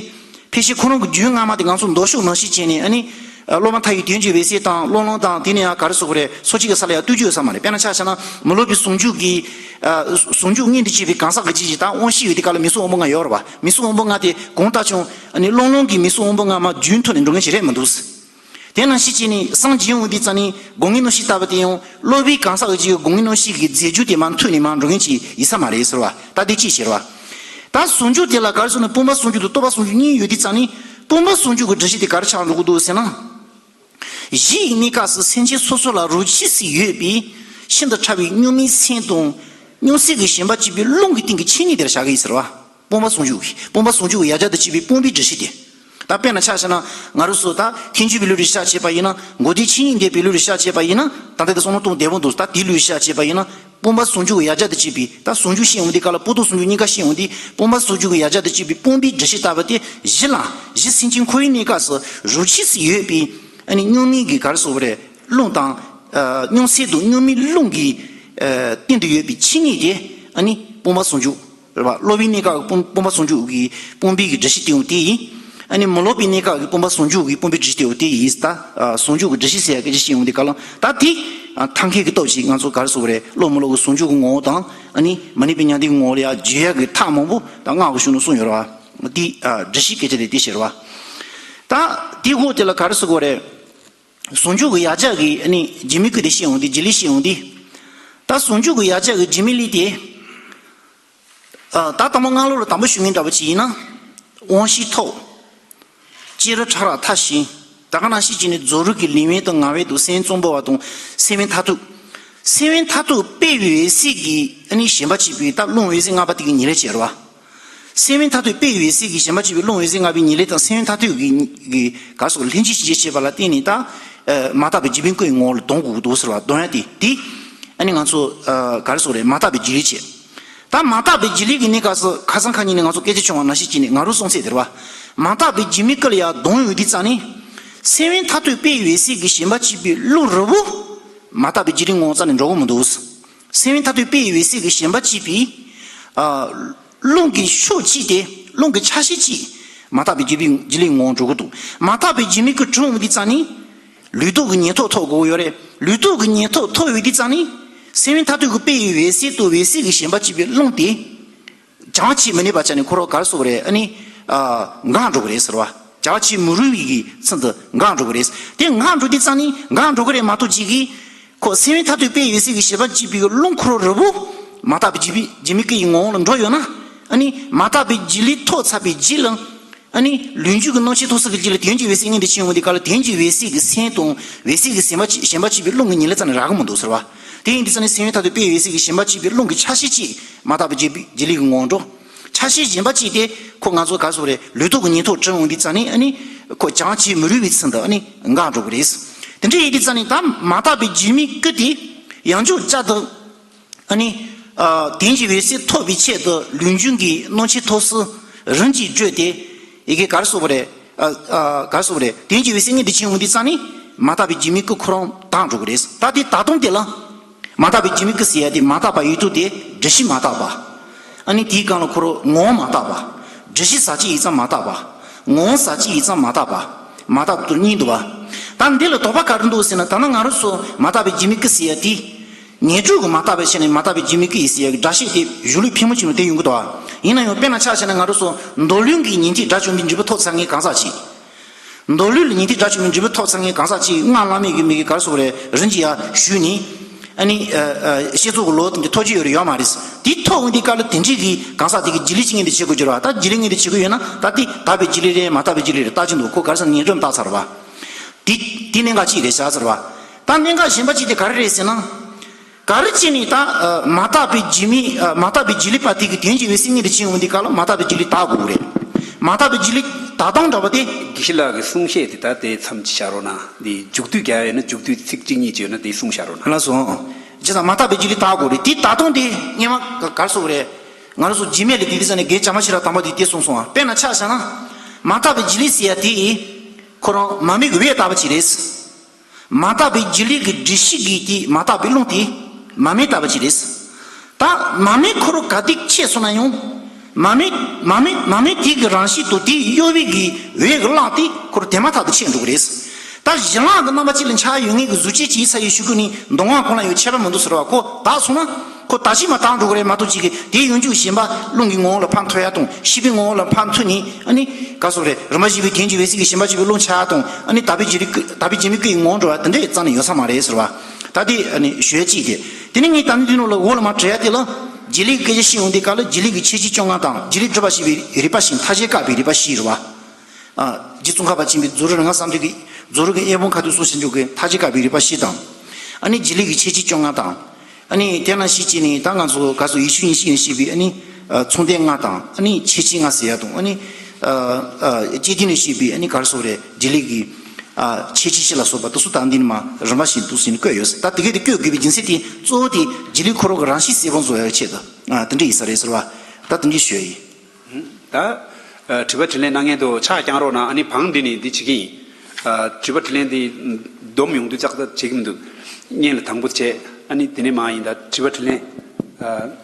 ཕལ་ཆེར་ཁོ་རང་གི་རྒྱུན་སྔ་མ་དེ་ང་ཚོ་མདོ་ཕྱོགས་ནང་བཞིན་བྱས་ནས་ཨ་ནི། ཨ་སློབ་མ་མཐའ་ཡས་དོན་གྱི་འོད་གསལ་དང་ཀློང་ལམ་དང་དེ་ནས་ཡང་ག་རེ་ཟེར་དགོས་རེད། སོ་གཅིག་གི་ས་ལ་ཡང་ལྟོས་ཀྱི་ཡོད་ས་མ་རེད། དཔེར་ན་ཆ་བཞག་ན་མི་སློབ་པའི་ཟུང་འཇུག་གི། ཨ་ཟུང་འཇུག་མངོན་དུ་བྱེད་པའི་གང་ཟག་གི་ཅིག་ཅིག་དང་དབང་ཤེས་ཡོད་དུས་སྐབས་ལ་མིང་གཟུགས་དབང་པོ་ལྔ་ཡོད་རེད་པ། མིང་གཟུགས་དབང་པོ་ལྔ་དེ་གང་ལྟར་ཀྱང་ཨ་ནི་ཀློང་ལམ་གྱི་མིང་གཟུགས་དབང་པོ་ལྔ་མ་རྒྱུན་མཐུད་ནས་འགྲོ་མཁན་ཞིག་རེད་མི་འདུག་དེ་ནང་བཞིན་བྱས་ནས་སངས་རྒྱས་འོང་དུས་ཙང་ནས་སྒོ་ལྔའི་རྣམ་ཤེས་ལྟ་བུ་དེ་ཡང་སློབ་པའི་གང་ཟག་གི་ཅིག་སྒོ་ལྔའི་རྣམ་ཤེས་ཀྱི་རྫས་འགྱུར་དེ་མ་མཐུད་ནས་མ་འགྲོ་མཁན་ཅིག་ཡིན་ས་མ་རེད་ཟེར་བ། ད་དེ་ཅིག་ཟེར་བ། ད་ཟུང་འཇུག་དེ་ལ་ག་རེ་ཟེར་ན་སྤངས་པ་ཟུང་འཇུག་དང་རྟོགས་པ་ཟུང་འཇུག་གཉིས་ཡོད་དུས་ཙང་ནས་སྤངས་པ་ཟུང་འཇུག་གི་སྒྲུབ་བྱེད་དེ་ག་རེ་ཆགས་འགྲོ་གི་འདུག་ཟེར་ན། གཞི་ཡི་གནས་སྐབས་སུ་སེམས་ཅན་སོ་སོ་ལ་རོ་ཁྱི་སྲིད་ཡོད་པས་ཤིན་ཏུ་ཕྲ་བའི་སྙོགས་མའི་སེམས་དང་། སྙོགས་སེམས་ཀྱིས་ཞེན་པ་བྱེད་པའི་རླུང་གི་སྟེང་གི་ཆོས་ཉིད་དེར་བཞག་གི་ཡིན་ཟེར་བ། སྤངས་པ་ཟུང་འཇུག་གི་སྤངས་པ་ཟུང་འཇུག་གི་ཡ་གྱལ་དུ་བྱེད་པའི་སྤངས་པའི་སྒྲུབ་བྱེད་དེ། ད་དཔེར་ན་ཆ་བཞག་ན་ང་རང་ཚོ་ད་ཐལ་འགྱུར་བའི་ལུགས་ལ་བཞག་བྱས་པ་ཡིན་ན། འགོག་བདེན་ཆོས་ཉིད་འདོད་པའི་ལུགས་ལ་བཞག་བྱས་པ་ཡིན་ན། ད་ལྟ་དེ་བསམ་བློ་གཏོང་བདེ་པོ་འདུག་ད་དེའི་ལུགས་ལ་བཞག་བྱས་པ་ཡིན་ན། སྤངས་པ་ཟུང་འཇུག་གི་ཡ་གྱལ་དུ་བྱེད་པའི་ད་ཟུང་འཇུག་བཤད་འོང་དུས་སྐབས་ལ་སྤངས་རྟོགས་ཟུང་འཇུག་གཉིས་ཀ་བཤད་འོང་དུས་སྤངས་པ་ཟུང་འཇུག་གི་ཡ་གྱལ་དུ་བྱེད་པའི་སྤངས་པའི་སྒྲུབ་བྱེད་ལྟ་བུ་དེ་གཞི་ལ་གཞི་སེམས་ཅན་འཁོར་བའི་གནས་སྐབས་སུ་རོ་ཁྱི་སྲིད་ཡོད་པའི་ཨ་ནི་སྙོགས་མའི་གི་ག་རེ་ཟེར་དགོས་རེད། རླུང་དང་། ཨ་སྙོགས་སེམས་དང་སྙོགས་མའི་རླུང་གི་ཨ་སྟེང་དུ་ཡོད་པའི་ཆོས་ཉིད་དེ་ཨ་ནི་སྤངས་པ་ཟུང་འཇུག་རེད་པ། སློབ་པའི་གནས་སྐབས་ཀྱི་སྤངས་སྤངས་པ་ཟུང་འཇུག་གི་སྤངས་པའི་གི་སྒྲུབ་བྱེད་དེ་ཡང་དེ་ཡིན། ཨ་ནི་མི་སློབ་པའི་གནས་སྐབས་ཀྱི་སྤངས་པ་ཟུང་འཇུག་གི་སྤངས་པའི་སྒྲུབ་བྱེད་དེ་ཡང་དེ་ཡིན། ད་ཨ་ཟུང་འཇུག་གི་སྒྲུབ་བྱེད་ཟེར་ཡ་སྐད་ཆ་བཤད་ཡོང་དུས་སྐབས་ལ་ད་དེ་ཨ་ཐབས་མཁས་ཀྱི་སྟོབས་ཀྱིས་ང་ཚོ་ག་རེ་ཟེར་དགོས་རེད། སློབ་མི་སློབ་ཀྱི་ཟུང་འཇུག་གི་ངོ་བོ་དང་ཨ་ནི་མ་ཎི་པའི་ཉང་བསྟན་གྱི་ངོ་བོ་ལ་ཡ་བརྗོད་ཡ་གི་ཐབས་མང་པོ་ད་སྔགས་ཀྱི་གཞུང་ནང་གསུངས་ཡོད་རེད་པ། དེ་ཨ་སྒྲུབ་བྱེད་སྐད་ཆ་དེ་དེ་བཤད་རེད་པ། ད་དེའི་འོག་དེ་ལ་ག་རེ་ཟེར་དགོས་རེད། ཟུང་འཇུག་གི་ཡ་གྱལ་གྱི་ཨ་ནི་འཇིགས་མེད་སྐུ་དེ་བཤད་ཡོང་དུས། འཇིགས་ལེ་བཤད་ཡོང་དུས། ད་ཟུང་འཇུག་གི་ཡ་གྱལ་གྱི་འཇིགས་མེད་ལས་དེ། ཨ་ད་ལྟ་མ་སྔ་ལོགས་ལ་དང་པོ་ཞུ་མཁན་འདྲ་པོ་ཅིག་ཡིན་ན། དབང་ཤེས་ཐོབ། སྤྱི་རོ་ཕྲ་རགས་མཐའ་ཞིག་ད་ག་ནང་བཞིན་བྱས་ནས་རྫོགས་རིམ་གྱི་ལེགས་སྨོན་དང་ངག་དབང་དང་སེམས་ཙམ་པ་བ་དང་སེམས་དཔའི་མཐར་ཐུག་སེམས་དཔའི་མཐར་ཐུག་དཔེ་འོད་གསལ་གྱི་ཨ་ནི་ཞེན་པ་བྱེད་པའི་ད་རླུང་འོད་གསལ་ལྔ་པ་དེ་གི་ཉེར་ལེན་བྱེད་རེད་པ། སེམས་དཔའི་མཐར་ཐུག་དཔེ་འོད་གསལ་གྱི་ཞེན་པ་བྱེད་པའི་རླུང་འོད་གསལ་ལྔ་པའི་ཉེར་ལེན་དང་སེམས་དཔའི་མཐར་ཐུག་གི་གི་ག་རེ་ཟེར་དགོས་རེད། ལྷན་ཅིག་སྐྱེས་ཀྱི་ཤེས་པ་ལ་བརྟེན་ནས་ད་ཨ་མ་དག་པའི་འཇིགས་པའི་སྐུ་ཡི་ངོ་བོ་ལ་ལྡང་དགོས་ཀྱི་འདུག་ཟེར་བ། ལྡང་ཡ་དེ་དེ་ཨ་ནི་ང་ཚོ་ཨ་ག་རེ་ཟེར་དགོས་རེད། མ་དག་པའི་འཇིགས་ལེ་བྱེད། ད་མ་དག་པའི་འཇིགས་ལེ་གི་གནས་སྐབས་སུ་ཁ་སང་ཁ་ཉིན་ནས་ང་ཚོ་སྐད་ཆ་བྱུང་བ་ནང་བཞིན་བྱས་ནས་ང་རང་གསུང་ཚད་དེ་རེད་པ། མ་དག་པའི་འཇིགས་མེད་སྐུ་ལ་ཡ་ལྡང་ཡོང་དུས་ཙང་ནས། སེམས་དཔའི་མཐར་ཐུག་དཔེ་འོད་གསལ་གྱི་ཞེན་པ་བྱེད་པའི་རླུང་རིལ་པོ། མ་དག་པའི་འཇིགས་ལེའི་ངོ་བོ་རྩ་ནས་འགྲོ་གི་མི་འདུག་སེམས་དཔའི་མཐར་ཐུག་དཔེ་འོད་གསལ་གྱི་ཞེན་པ་བྱེད་པའི་ཨ་རླུང་གི་ཕྱོགས་གཅིག་དེ། རླུང་གི་ཆ་ཤས་གཅིག་མ་དག་པའི་འཇིགས་པའི་འཇིགས་ལེའི་ངོ་བོ་འགྲོ་གི་འདུག་མ་དག་པའི་འཇིགས་མེད་སྐུ་གྲུབ་འོང་དུས་ཙང་ནི། ལུགས་ལྡོག་གི་ཉན་ཐོས་ཐོབ་དགོས་ཀྱི་ཡོད་རེད། ལུགས་ལྡོག་གི་ཉན་ཐོས་ཐོབ་ཡོང་དུས་ཙང་ནི། སེམས་དཔའི་མཐར་ཐུག་གི་དཔེ་ཡི་འོད་གསལ་དང་འོད་གསལ་གྱི་ཞེན་པ་བྱེད་པའི་རླུང་དེ། བྱང་ཆུབ་མི་ནུས་པ་ཆ་ནས་ཁོ་རང་ག་རེ་ཟེར་དགོས་རེད། ཨ་ནི། ཨ་འགག་འགྲོ་གི་རེད་ཟེར་བ། བྱང་ཆུབ་མི་རུང་བའི་གི་ཚུལ་དུ་འགག་འགྲོ་གི་རེད། དེ་འགག་འགྲོ་དུས་ཙང་ནི་འགག་འགྲོ་གི་རེད་མ་གཏོགས་ཅིག་གིས། ཁོ་སེམས་དཔའི་མཐར་ཐུག་དཔེ་འོད་གསལ་གྱི་ཞེན་པ་བྱེད་པའི་རླུང་ཁོ་རང་རིལ་པོ། མ་དག་པའི་འཇིགས་པའི་འཇིགས་མེད་སྐུ་ཡི་ངོ་བོ་ལ་འགྲོ་ཡོད་ན། ཨ་ནི་མ་དག་པའི་འཇིགས་ལེ་ཐོབ་ཚར་བའི་རྗེས་ལ། ཨ་ནི་ལུས་འབྱུང་གི་སྣང་མཆེད་ཐོབ་ཚར་བའི་རྗེས་ལ་དོན་གྱི་འོད་གསལ་མངོན་དུ་བྱེད་ཡོང་དུས་སྐབས་ལ་དོན་གྱི་འོད་གསལ་གྱི་སེམས་དང་འོད་གསལ་གྱི་ཞེན་པ་ཞེན་པ་བྱེད་པའི་རླུང་གི་ཉེར་ལེན་རྩ་ནས་རག་གི་མི་འདུག་ཟེར་བ། དེ་ཡིན་དུས་ཙང་ནི་སེམས་དཔའི་མཐར་ཐུག་དཔེ་འོད་གསལ་གྱི་ཞེན་པ་བྱེད་པའི་རླུང་གི་ཆ་ཤས་གཅིག་མ་དག་པའི་འཇིགས་པའི་འཇིགས་ལེ་གི་ངོ་བོ་འགྲོ། ཆ་ཤས་གཞན་པ་གཅིག་དེ་ཁོ་ང་ཚོ་ག་རེ་ཟེར་དགོས་རེད། ལུགས་ལྡོག་གི་ཉན་ཐོས་གྲུབ་འོང་དུས་ཙང་ནི་ཨ་ནི་ཁོ་བྱང་ཆུབ་མི་རུང་བའི་ཚུལ་དུ་ཨ་ནི་འགག་འགྲོ་གི་རེད། དེ་འདྲ་ཡིན་དུས་ཙང་ནི་ད་མ་དག་པའི་འཇིགས་མེད་སྐུ་དེ་ཡང་འཇོག་བྱ་དང་། ཨ་ནི། ཨ་དོན་གྱི་འོད་གསལ་ཐོབ་པའི་ཆེད་དུ་ལུས་འབྱུང་གི་སྣང་མཆེད་ཐོབ་ཚུལ་རིམ་གྱིས་བགྲོད་དེ། ཡི་གེ་ག་རེ་ཟེར་དགོས་རེད། ཨ་ཨ་ག་རེ་ཟེར་དགོས་རེད། དོན་གྱི་འོད་གསལ་མངོན་དུ་བྱེད་འོང་དུས་ཙང་ནི། མ་དག་པའི་འཇིགས་མེད་སྐུ་ཁོ་རང་དྭངས་འགྲོ་གི་རེད། ད་དེ་ད་དུང་དེ་ལ། མ་དག་པའི་འཇིགས་མེད་སྐུ་ཟེར་ཡ་དེ་མ་དག་པ་ཡོད་དུས་དེ་སྒྲུབ་བྱེད་མ་དག་པ། ཨ་ནི་དེའི་སྒང་ལ་ཁོ་རང་ངོ་བོ་མ་དག་པ། སྒྲུབ་བྱེད་ཟག་བཅས་ཡིག་ཚང་མ་དག་པ། ངོ་བོ་ཟག་བཅས་ཡིག་ཚང་མ་དག་པ། མ་དག་པ་དེ་གཉིས་འདུག་པ། ད་འདི་ལ་དོགས་པ་ག་རེ་འདུག་ཟེར་ན། ད་ནང་ང་རང་ཚོ་མ་དག་པའི་འཇིགས་མེད་སྐུ་ཟེར་ཡ་དེ། ངན་འགྲོ་གི་མ་དག་པའི་ཆ་ནས་མ་དག་པའི་འཇིགས་མེད་སྐུ་ཡིན་ཟེར་ཡ་གི་སྒྲ་བཤད་དེ་གཞུང་ལུགས་ཕལ་མོ་ཆེ་ནང་བསྟན་ཡོང་གི་འདུག་པ། ཡིན་ན་ཡང་དཔེར་ན་ཆ་བཞག་ན་ང་རང་ཚོ་མདོ་ལུགས་ཀྱི་ཉན་ཐོས་དགྲ་བཅོམ་པའི་འབྲས་བུ་ཐོབ་ཚར་མཁན་གང་ཟག་ཅིག་མདོ་ལུགས་ལ་ཉན་ཐོས་དགྲ་བཅོམ་པའི་འབྲས་བུ་ཐོབ་ཚར་མཁན་གང་ཟག་ཅིག་སྔགས་བླ་མེད་ཀྱི་མི་གི་ག་རེ་ཟེར་དགོས་རེད། རིམ་གྱིས་ཡར་ཞུས་ནས། ཨ་ནི་ཨ་ཨ་བསྐྱེད་རྫོགས་ཀྱི་ལོ་དེ་འདྲ་ཐོབ་ཀྱི་ཡོད་རེད་ཡོད་མ་རེད། དེ་ཐོབ་འོང་དུས་སྐབས་ལ་དེ་འདྲའི་གི་གང་ཟག་དེ་གི་འཇིགས་ལེ་ཅིག་མངོན་དུ་བྱེད་དགོས་ཀྱི་རེད་པ། ད་འཇིགས་ལེ་མངོན་དུ་བྱེད་དགོས་ཡོད་ན་ད་དེ་དག་པའི་འཇིགས་ལེ་རེད། མ་དག་པའི་འཇིགས་ལེ་རེད། བརྟག་ཅིང་དོར། ཁོ་ག་རེ་ཟེར་ན་ཉེར་སྒྲིབ་དག་ཚར་བ། དེ་དེ་གནད་འགག་གཅིག་རེད་བཞག་ཚར་བ། ད་གནད་འགག་གཞན་པ་གཅིག་དེ་ག་རེ་རེད་ཟེར་ན། ག་རེ་བྱས་ནས་ད་མ་དག་པའི་རྒྱུ་མེད་མ་དག་པའི་རྒྱུ་ལས་པ་དེ་གི་དོན་གྱི་འོད་གསལ་དངོས་དེ་ཅི་ཡོང་འདི་ག་ལ་མ་དག་པའི་རྒྱུ་ལས་དག་དགོས་རེད། མ་དག་པའི་རྒྱུ་ལས་དག་སྟངས་འདྲ་བ་དེ། དགེ་བཤེས་ལགས་ཀྱི་གསུང་བཤད་དེ་ད་དེ་མཚམས་ཅིག་བཞག་རོགས་གནང་། འདི་མཇུག་བསྡུ་རྒྱག་ཡོད་ན་མཇུག་བསྡུ་ཚིག་གཅིག་གཉིས་ཅིག་ཡོད་ན་དེ་གསུང་བཞག་རོགས་གནང་། ལགས་སོ། ཇི་ལྟར་མ་དག་པའི་རྒྱུ་ལས་དག་དགོས་རེད། དེ་དག་སྟངས་དེ་སྔོན་མ་ག་རེ་ཟེར་དགོས་རེད། ང་རང་ཚོ་རྗེས་མའི་ལས་དེ་དེ་ས་ནས་དགེ་བྱ་མ་ཤེས་ར་དམ་པ་དེ་དེ་གསུངས་སོང་བ། དཔེར་ན་ཆ་བཞག་ན། མ་དག་པའི་རྒྱུ་ལས་ཟེར་ཡ་དེ། ཁོ་རང་མ་རྨོས་ཀྱི་འོད་ལྟ་བུ་ཅིག་རེད། མ་དག་པའི་རྒྱུ་ལས་ཀྱི་སྒྲིབ་བྱེད་ཀྱི་དེ་མ་དག་པའི་རླུང་དེ་མ་རྨོས་ལྟ་བུ་ཅིག་རེད། ད་མ་རྨོས་ཁོ་རང་ག་དུས་ཆད་སོང་ན་ཡང་། མ་རྨོས་མ་རྨོས་མ་རྨོས་དེ་གི་རང་བཞིན་དུ་དེ་གཡོ་བའི་གི་འོད་ཀྱི་རླུང་དེ་ཁོ་རང་དེ་མ་ཐག་ཏུ་ཆད་འགྲོ་གི་རེད། ད་གཞི་རླུང་གི་རྣམ་པ་གཅིག་ལ་འཆར་ཡོད་ངེས་ཀྱི་གཟུགས་ཅན་གཅིག་ཡིན་ས་ཡོད་ཤུ་ཀུ་ནི་མདོ་སྔགས་ཁོང་ལ་ཡོད་ཁྱད་པར་མི་འདུག་ཟེར་བ་ཁོ་དག་སོང་ན། ཁོ་ད་ཕྱི་མ་དག་འགྲོ་གི་རེད་མ་གཏོགས་ཅིག་གིས་དེའི་ཡོང་རྒྱུ་གཞན་པ་རླུང་གི་ངོ་བོ་ལ་ཕར་འཐོར་ཡ་དང་ཤེས་པའི་ངོ་བོ་ལ་ཕར་འཐོར་ནས་ཨ་ནི་ག་སོགས་རེད། རིམ་པ་བཞི་པའི་དོན་གྱི་འོད་གསལ་གྱི་ཞེན་པ་བཅས་པའི་རླུང་འཆར་ཡ་དང་ཨ་ནི་དག་པའི་རྒྱུ་ལས་ཀྱི་དག་པའི་རྒྱུ་མེད་ཀྱི་ངོ་བོ་འགྲོ་བ་དེ་འདྲ་ཡི་རྩ་ནས་ཡོད་ས་མ་རེད་ཟེར་བ། ད་དེ་ཨ་ནི་ཞུ་ཡ་གཅིག་དེ། དེ་ནས་ངས་ད་ནི་དེ་ནང་ལ་འོག་ལ་མར་བྲིས་ཡ་དེ་ལ་རྗེས་ལུས་ཀྱི་སྐད་ཆ་བཤད་ཡོང་དུས་སྐབས་ལ་རྗེས་ལུས་ཀྱི་ཁྱད་ཆོས་བཅོ་ལྔ་དང་རྗེས་ལུས་སྒྲུབ་པ་བྱེད་པའི་རིགས་པ་བཞི་རེད་བ། ཨ། རྗེ་ཙོང་ཁ་པ་ཆེན་པོའི་རྫོགས་རིམ་རིམ་ལྔ་བསམ་གཏན་གྱི་རྫོགས་རིམ་གྱི་དབྱེ་བ་ཁ་ཐུག་གསུངས་ཤིང་འཇུག་གི་མཐའ་བཞི་དགག་པའི་རིགས་པ་བཞི་དང་། ཨ་ནི་རྗེས་ལུས་ཀྱི་ཁྱད་ཆོས་བཅོ་ལྔ་དང་། ཨ་ནི་དེ་ནང་བཞིན་བྱས་ནས་ད་ང་ཚོ་ག་ཚོད་ཡེ་ཤེས་ཉིད་གཅིག་ནས་བཤད་པའི་ཨ་ནི་མཚུངས་ལྡན་ལྔ་དང་ཨ་ནི་ཁྱད་ཆོས་ལྔ་ཟེར་ཡ་དང་ཨ་ནི། ཨ། ཨ། སྐྱེ་དུས་ནས་བཤད་པའི་ཨ་ནི་ག་རེ་ཟེར་དགོས་རེད། རྗེས་ལུས་ཀྱི། ཨ། ཁྱད་ཆོས་བཞི་ལ་སོགས་པ་དེ་ཚོ་ད་འདི་ནས་མར་རིམ་པ་བཞིན་དུ་ཟིན་བཀོད་ཡོད་ཟེར། ད་དེ་གས་དེ་བཀོད་དགོས་པའི་རྒྱུ་མཚན་དེ་གཙོ་བོ་དེ་རྗེས་ལུས་ཁོ་རང་གི་རང་བཞིན་གསལ་པོ་བཟོ་ཡ་ཆེད་དུ། ཨ། དེ་འདྲ་ཡིན་ས་རེད་ཟེར་བ། ད་དེ་འདྲ་ཞུ་ཡ་ཡིན། ད། ཨ། དྲི་བ་དྲིས་ལན་གནང་མཁན་དུ་ཕྱག་བརྐྱང་རོགས་གནང་། ཨ་ནི་བང་འདི་ནས་འདི་བྱེད་ཀྱི་ཡིན། ཨ། དྲི་བ་དྲིས་ལན་འདི་སྡོམ་ཡོང་དུས་ཙག་ཙག་བྱེད་ཀྱི་མི་འདུག་སྔོན་ལ་དང་པོ་བྱས། ཨ་ནི་དེ་ནས་མར་ཡིན། ད་དྲི་བ་དྲིས་ལན། ཨ།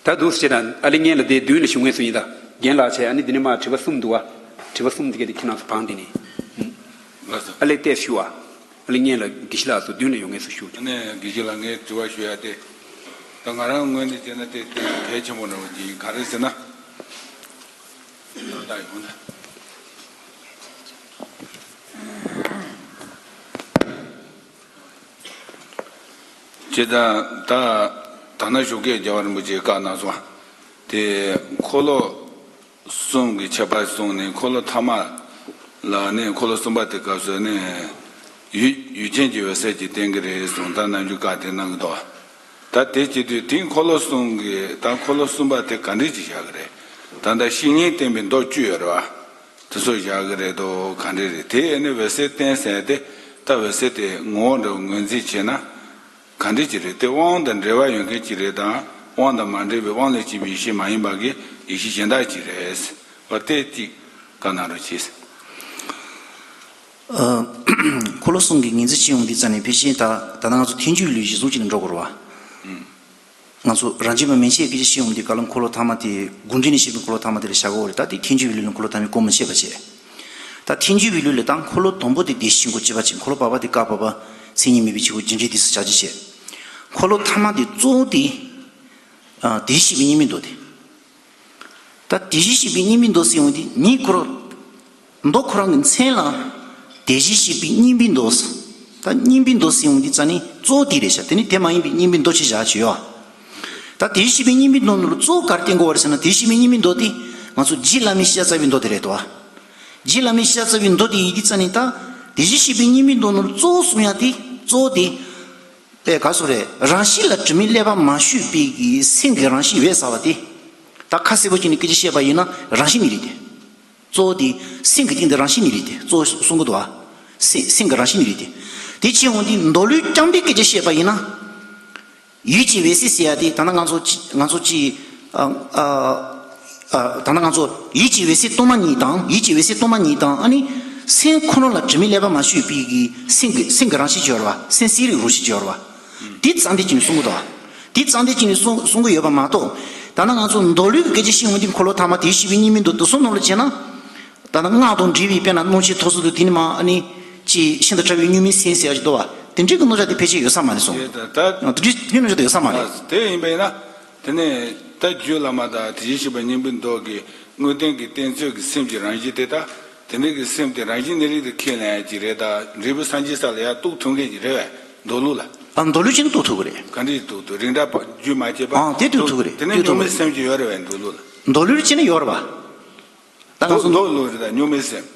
ད་འདུག་སེ་བྱས་ན་ཨ་ལེ་སྔོན་ལ་དེ་མདུན་ལ་བཞུགས་མཁན་ཚོ་ཡིན། ད་རྒན་ལགས་བྱས། ཨ་ནི་དེ་ནས་མར་དྲི་བ་གསུམ་འདུག་བ། དྲི་བ་གསུམ་དེ་ག་དེ་ཁྱེད་རང་ཚོ་བང་འདི་ནས། ལགས་སོ། ཨ་ལེ་ལྟས་ཞུ་བ། ཨ་ལེ་སྔོན་ལ་དགེ་བཤེས་ལགས་ཚོ་མདུན་ལ་ཡོད་མཁན་ཚོ་ཞུ། ཨ་ནི་དགེ་བཤེས་ལགས་ངས་དྲི་བ་ཞུ་ཡ་དེ། ད་ང་རང་ངོས་ནས་བྱས་ན་དེ་དེ་གལ་ཆེན་པོ་འདྲ་བོ་ཅིག་ཡིན། ག་རེ་ཟེར་ན། ད་ཡོང་ད། ཇི་ལྟར་ད་ད་ན་ཞོགས་ཀས་རྒྱལ་བ་རིན་པོ་ཆེས་བཀའ་གནང་སོང་། དེ་འཁོར་ལོ་གསུམ་གྱི་ཁྱད་པར་གསུངས་ནས། འཁོར་ལོ་ཐ་མ་ལ་ནི་འཁོར་ལོ་གསུམ་པ་དེ་སྐབས་སུ་ནི་ཡུལ་ཡུལ་ཅན་གྱི་འོད་གསལ་གྱི་སྟོན་གྱི་རེད་གསུངས། ད་ནམ་རྒྱུན་བཀའ་དེ་གནང་གི་འདུག། ད་དེ་བྱེད་དུས་དེའི་འཁོར་ལོ་གསུམ་གྱི་ད་འཁོར་ལོ་གསུམ་པ་དེ་ག་འདྲས་ཅིག་བཞག་གི་རེད། ད་ལྟ་བཤེས་གཉེན་བསྟེན་པའི་མདོ་བཅུ་ཡོད་རེད་བ། དེ་ཚོ་བཞག་གི་རེད་དོ། ག་འདྲས་རེད། དེ་ནི་འོད་གསལ་བསྟན་ཟེར་ཏེ། ད་འོད་གསལ་དེ་ངོ་བོ་འདྲ་བོ་ངོས་འཛིན་བྱས་ན། ག་འདྲས་ཅིག་རེད། དེ་དབང་དང་འབྲེལ་བ་ཡོད་མཁན་ཅིག་རེད་དམ། དབང་དང་མ་འབྲེལ་བའི་དབང་ལས་སྐྱེས་པའི་ཡེ་ཤེས་མ་ཡིན་པ་གི་ཡེ་ཤེས་གཞན་དག་ཅིག་རེད། འོ་དེ་གཅིག་བཀའ་གནང་རོགས་གྱིས། ཨ། འཁོར་ལོ་གསུམ་གྱི་ངོས་འཛིན་བྱེད་ཡོང་དུས་ཙ་ནས་ཕལ་ཆེར་ད་ད་ལྟ་ང་ཚོ་ཐལ་འགྱུར་ལུགས་གཞི་བཟུང་བྱས་ནས་འགྲོ་དགོས་རེད་བ། ཨུམ། ང་ཚོ་རང་རྒྱུད་པ་མན་ཆད་སྐད་ཆ་བཤད་ཡོང་དུས་ག་ལ་འཁོར་ལོ་ཐ་མ་དེ་དགོངས་འགྲེལ་ནས་བཤད་པའི་འཁོར་ལོ་ཐ་མ་དེ་ལ་བཞག་དགོས་རེད། ད་དེ་ཐལ་འགྱུར་བའི་ལུགས་ལ་འཁོར་ལོ་ཐ་མའི་སྐོར་མི་བཤད་པ་བྱས། ད་ཐལ་འགྱུར་བའི་ལུགས་ལ་ད་འཁོར་ལོ་དང་པོ་དེ་བདེ་གཤེགས་སྐུ་སྤྱི་པ་བྱས། འཁོར་ལོ་བར་པ་དེ་བཀའ་བར་པ་མཚན་ཉིད་མེད་པའི་ཆོས་སྐུ་རྒྱུ་འབྲས་དེ་སུ་བྱ་རྒྱུ་བྱས། འཁོར་ལོ་ཐ་མ་དེ་གཙོ་བོ་དེ། ཨ། དེ་བཞིན་གཤེགས་པའི་སྙིང་པོའི་མདོ་དེ། ད་དེ་བཞིན་གཤེགས་པའི་སྙིང་པོའི་མདོ་ཟེར་ཡོང་དུས་མི་འཁོར་མདོ་ཁོ་རང་གི་མཚན་ལ་དེ་བཞིན་གཤེགས་པའི་སྙིང་པོའི་མདོ། ད་སྙིང་པོའི་མདོ་ཟེར་ཡོང་དུས་ཙ་ནི་གཙོ་བོ་དེ་རེད་ཤག་དེ་ནི་དེ་མ་ཡིན་པའི་སྙིང་པོའི་མདོ་ཅིག་བཞག་ཆོག་ཡོད། ད་དེ་བཞིན་གཤེགས་པའི་སྙིང་པོའི་མདོ་ནང་ལ་གཙོ་བོ་ག་རེ་བསྟན་དགོས་པ་རེད་ཟེར་ན། དེ་བཞིན་གཤེགས་པའི་སྙིང་པོའི་མདོ་དེ་ང་ཚོ་རྗེ་བླ་མའི་ཤེས་བྱ་རྩ་བའི་མདོ་དེ་རེད་དོ། རྗེ་བླ་མའི་ཤེས་བྱ་རྩ་བའི་མདོ་དེ་ཡིན་དུས་ཙ་ནི་ད་དེ་བཞིན་གཤེགས་པའི་སྙིང་པོའི་མདོ་ནང་ལ་གཙོ་བོ་གསུང་ཡ་དེ་གཙོ་བོ་དེ། དེ་ག་སོགས་རེད། རང་བཞིན་ལ་དྲི་མས་བསླད་པ་མ་ཞུགས་པའི་གི་སེམས་ཀྱི་རང་བཞིན་འོད་གསལ་བ་དེ། ད་ཁ་གསལ་པོ་བྱས་ནས་སྐད་ཆ་བཤད་པ་ཡིན་ན་རང་བཞིན་གནས་རིགས་དེ། གཙོ་བོ་དེ་སེམས་ཀྱི་སྟེང་དུ་རང་བཞིན་གནས་རིགས་དེ་གཙོ་བོ་གསུང་གི་འདུག་བ། སེམས་སེམས་ཀྱི་རང་བཞིན་གནས་རིགས་དེ། དེ་བྱས་འོང་དུས་མདོ་ལུགས་རྐྱང་པའི་སྐད་ཆ་བཤད་པ་ཡིན་ན། ཡུལ་གྱི་འོད་གསལ་ཟེར་ཡ་དེ་ད་ལྟ་ང་ཚོ་ཅི་ང་ཚོ་ཅི། ཨ། ཨ། ཨ། ད་ལྟ་ང་ཚོ་ཡིད་ཀྱི་འོད་གསལ་སྟོང་པ་ཉིད་དང་། ཡིད་ཀྱི་འོད་གསལ་སྟོང་པ་ཉིད་དང་། ཨ་ནི་སེམས་ཁོ་ན་ལ་དྲི་མས་བསླད་པ་མ་ཞུགས་པའི་གི་སེམས་ཀྱི་སེམས་ཀྱི་རང་བཞིན་ཅིག་ཡོད་རེད་བ། སེམས་གསལ་རིག་རང་བཞིན་ཅིག་ཡོད་རེད་བ། དེ་རྩ་འདི་ཅིག་ནས་གསུང་གི་འདུག་བ། དེ་རྩ་འདི་ཅིག་ནས་གསུང་གསུང་གི་ཡོད་པ་མ་གཏོགས། ད་ལྟ་ང་ཚོ་མདོ་ལུགས་ཀྱི་སྐད་ཆ་བཤད་ཡོང་དུས་འཁོར་ལོ་ཐ་མ་དེ་བཞིན་གཤེགས་པའི་སྙིང་པོའི་མདོ་དེ་ཚོ་ནང་ལ་བྱས་ན། ད་ལྟ་སྔགས་དང་འབྲེལ་བའི་དཔེར་ན་སྣང་མཆེད་ཐོབ་ཚུལ་དུ་དེ་ནི་མ་ཨ་ནི་ཅི་ཤིན་ཏུ་ཕྲ་བའི་གཉུག་མའི་སེམས་ཟེར་ཡ་ཅིག་འདུག་བ། དེ་འདྲའི་གི་རྣམ་གཞག་དེ་ཕལ་ཆེར་ཡོད་ས་མ་རེད་སོང་། ཡོད་ད་ད། དེ་འདྲའི་དེ་རྣམ་གཞག་དེ་ཡོད་ས་མ་རེད། དེ་ཡིན་པ་ཡིན་ན། དེ་ནས་ད་རྒྱུད་བླ་མ་དང་དེ་བཞིན་གཤེགས་པའི་སྙིང་པོའི་མདོ་གི་དངོས་བསྟན་གྱི་བསྟན་ཚུལ་གྱི་སེམས་ཀྱི་རང་བཞིན་དེ། ད་དེ་འདྲའི་གི་སེམས་དེ་རང་བཞིན་གནས་རིགས་དེ་ཁས་ལེན་ཡ་ཅིག་རེད། ད་འབྲས་བུ་སངས་རྒྱས་ས་ལ་ཡ་གཏུག་ཐུབ་མཁན་ཅིག་རེད་བས་མདོ་ལུགས་ལ། ཨ། མདོ་ལུགས་ཅན་གཏུག་ཐུབ་གི་རེད། ག་འདྲའི་གཏུག་ཐུབ། རིགས་འདྲ་པ་རྒྱུད་མ་སྐྱེས་པ། ཨ། དེ་གཏུག་ཐུབ་གི་རེད། དེ་ནས་གཏུག་ཐུབ་གི་རེད། གཉུག་མའི་སེམས་ཀྱི་ཡོད་རེད་བས་མདོ་ལུགས་ལ། མདོ་ལུགས་ཅན་ཡོད་རེད་བ། ད་ང་ཚོ་མདོ་ལུགས་རེད། ད་གཉུག་མའི་སེམས།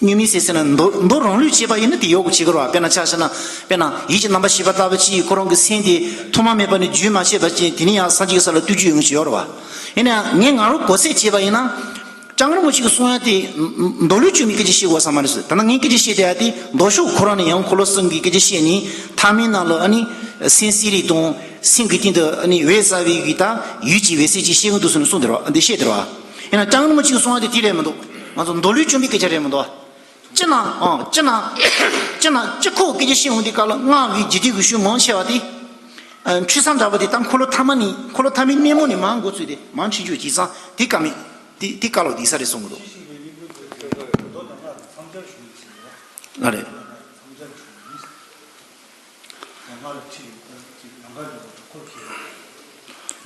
གཉུག་མའི་སེམས་ཟེར་ན་མདོ་མདོ་རང་ལུགས་བྱས་པ་ཡིན་ན་དེ་ཡག་པོ་བྱེད་ཀྱི་རེད་བ། དཔེར་ན་ཆ་བཞག་ན་དཔེར་ན་ཡིད་ཀྱི་རྣམ་པར་ཤེས་པ་ལྟ་བུ་ཅིག་ཁོ་རང་གི་སེམས་དེ་ཐོག་མ་མེད་པ་ནས་རྒྱུན་མ་ཆད་པ་ཅིག་དེ་ནས་ཡང་སངས་རྒྱས་ཀྱི་ས་ལ་སྤྲུལ་རྒྱུ་ཡོང་གི་ཡོད་རེད་བ། ཡིན་ན་ཡང་ངས་ང་རང་གོ་ཚད་བྱས་པ་ཡིན་ན། སྐྱབས་མགོན་རིན་པོ་ཆེ་གིས་གསུང་ཡ་དེ་མདོ་ལུགས་བཅོས་མའི་སྐད་ཆ་བཤད་དགོས་ས་མ་རེད་ཟེར། ད་ནི་ངས་སྐད་ཆ་བཤད་བསྡད་ཡ་དེ་མདོ་ཕྱོགས་ཁོ་རང་ནས་ཡང་འཁོར་ལོ་གསུམ་གྱི་སྐད་ཆ་བཤད་ནས་ཐ་མའི་ནང་ལ་ཨ་ནི་སེམས་གསལ་རིག་དང་སེམས་ཀྱི་སྟེང་དུ་ཨ་ནི་འོད་གསལ་བའི་གི་ད་ཡུལ་གྱི་འོད་གསལ་ཅིག་བཤད་ཀྱི་འདུག་ཟེར་ནས་གསུངས་བསྡད་རེད་བ། འདི་བཤད་བསྡད་རེད་བ། ཡིན་ན་སྐྱབས་མགོན་རིན་པོ་ཆེ་གིས་གསུང་ཡ་དེ་དེ་རེད་མི་འདུག་ང་ཚོ་མདོ་ལུགས་བཅོས་མའི་སྐད་ཆ་རེད་མི་འདུག་བ། སྤྱིར་ན། ཨང་། སྤྱིར་ན། སྤྱིར་ན་སྤྱི་ཁོག་སྐད་ཆ་བཤད་འོང་དུས་སྐབས་ལ་སྔགས་ཀྱི་རྒྱུད་སྡེ་གི་ཤུལ་མང་ཆེ་བ་དེ། ཨ། འཁྲུལ་ས་འདྲ་པོ་དེ་ད་འཁོར་ལོ་ཐ་མ་ནས་འཁོར་ལོ་ཐ་མའི་སྣེ་མོ་ནས་མར་འགོ་ཚུགས་ཏེ་མར་འཁྲུལ་རྒྱུ་བྱས་ཙང་དེ་དཀའ་མེད། དེ་དེ་དཀའ་ལས་འདི་ས་རེད་གསུང་གི་འདུག་ཨ་རེད།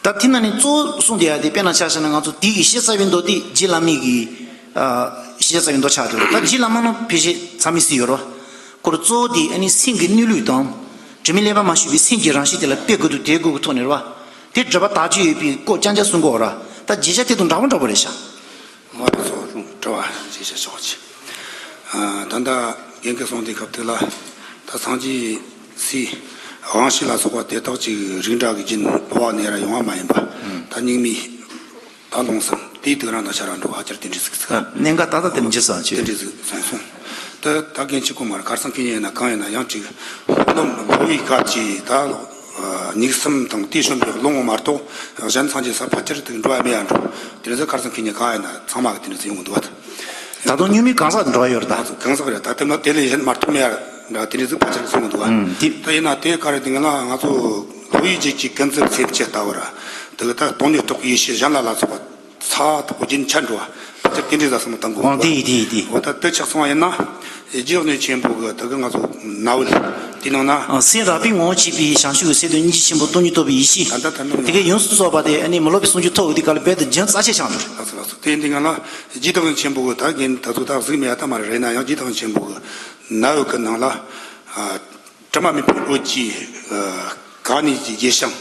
ད་དེ་ན་ནི་གཙོ་བོ་གསུངས་བསྡད་ཡ་དེ་དཔེར་ན་ཆ་བཞག་ན་ང་ཚོ་དེ་གི་ཤེས་རྩ་བའི་མདོ་དེ་རྗེ་བླ་མའི་གི། ཨ། ཤེས་རྩ་བའི་མདོ་ཆགས་འདུག་ད་རྗེ་བླ་མ་ནང་ཕལ་ཆེར་ཚང་མས་གཟིགས་ཡོད་རེད་བ། ཁོ་རང་གཙོ་བོ་དེ་ཨ་ནི་སེམས་ཀྱི་གནས་ལུགས་དང་། དྲི་མེད་ལེགས་པར་མ་ཞུས་པའི་སེམས་ཀྱི་རང་བཞིན་དེ་ལ་དཔེ་དགོས་འདུག་དེ་དགོས་ཀྱི་ཐོག་ནས་རེད་བ། དེ་སྒྲུབ་པ་དག་བཅུ་ཡོད་པའི་སྐོར་རྐྱང་རྐྱང་གསུང་གི་ཡོད་རེད། ད་རྗེས་ཆ་དེ་དང་འདྲ་པོ་འདྲ་པོ་རེད་ཤག་ང་རང་ཚོ་དྲི་བ་ཅིག་བྱེད་ཆོག་ཅིག་ཨ། ད་ལྟ་རྒན་གྱིས་གསུངས་དུས་སྐབས་དེ་ལ་ད་སངས་རྒྱས་སའི་དབང་ཕྱུག་ལ་སོགས་པ་དེ་དག་ཅིག་རིགས་འདྲ་གི་རྒྱུན་འཕོ་བ་ནས་ར་ཡོང་བ་མ་ཡིན་པ། ད་རྙིང་མའི་ད་ལུང་གསུམ་དེའི་དུས་རང་དང་ཆ་ར་འགྲོ་བ་ཅིར་དེ་འདྲ་ཟིག་ཟིག་གནད་འགག་ཏག་ཏག་དེ་འདྲ་ཅིག་གསུངས་ཆོག་དེ་འདྲ་ཟིག་གསུངས་སོང་། ད་ད་རྒན་གཅིག་པོ་མ་རེད། ཁར་སང་ཁེ་ཉེ་ཡིན་ན་གང་ཡིན་ན་ཡང་ཅིག་སློབ་སློབ་བུའི་སྐབས་ཀྱི་ད་ལོ། ཨ། གཉུག་གསུམ་དང་དེ་བྱོན་པའི་ལུང་མ་གཏོགས་གཞན་སངས་རྒྱས་ས་ཕལ་ཆེར་དུ་འགྲོ་བ་མེད་ཡ་འགྲོ། དེ་འདྲ་ཟིག་ཁར་སང་ཁེ་ཉེ་གང་ཡིན་ན་ཚང་མ་གི་དེ་འདྲ་ཟིག་ཡོང་གི་འདུག་བ། ད་དུང་རྙིང་མའི་གང་ཟག་འགྲོ་བ་ཡོད་རེད་ད། གང་ཟག་རེད་ད། དེ་ན་དེ་ལས་གཞན་མ་ཐུབ་མེད་ཡ་འདྲ་དེ་འདྲ་ཟིག་ཕལ་ཆེར་གསུང་གི་འདུག་བ། ཨུམ། དེ། ད་ཡིན་ན་དེ་ག་རེ་དེ་ང་ལ་ང་ཚོ་ལྷོ་ཡུལ་རྒྱུད་ཀྱི་ཀུན་རྫོབ་སེམས་བསྐྱེད་ལྟ་བུ་ར། དེ་གི་ད་སྟོང་ཉིད་རྟོགས་པའི་ཡེ་ཤེས་གཞན་ལ་ལ་སོགས་པ། ས་ཐོག་རྒྱུན་ཆད་འགྲོ་བ། ཕལ་ཆེར་དེ་འདྲའི་བཟའ་སོང་བཏང་དགོས། འོ་དེ་ཡིན་དེ་ཡིན་དེ། འོ་ད་དེ་ཆགས་སོང་བ་ཡིན་ན། རྗེ་བླ་མ་ཆེན་པོ་གི་ད་གི་ང་ཚོ་ནང་བོད་དེ་ནང་ན། ཨ། སེམས་རགས་པའི་ངོ་བོ་བྱས་པའི་བྱང་ཆུབ་ཀྱི་སེམས་དང་སྙིང་རྗེ་ཆེན་པོ་སྟོང་ཉིད་རྟོགས་པའི་ཡེ་ཤེས། ད་ལྟ་ད་ནི་དེ་གའི་ཡོངས་སུ་རྫོགས་པ་དེ་ཨ་ནི་མི་སློབ་པའི་སངས་རྒྱས་ཐོབ་འོས་དེ་ག་ལ་རྦད་དེ་རྒྱུན་རྩ་ཆད་ཆགས་འགྲོ། ལགས་སོ་ལགས་སོ། དེ་ཡིན་དུས་ང་ལ་རྗེ་བདག་ཉིད་ཆེན་པོ་གི་ད་རྒན་ད་ཚོ་ད་གཟིགས་མེད་ཡ་ད་མ་རེད། རེད་ན་ཡང་རྗེ་བདག་ཉིད་ཆེན་པོ་གི་ནང་བོད་གི་ནང་ལ། ཨ། དྲི་མ་མེད་པའི་འོད་ཀྱིས། ཨ། གང་ནས་ཀྱི་རྒྱས་ཤིང་།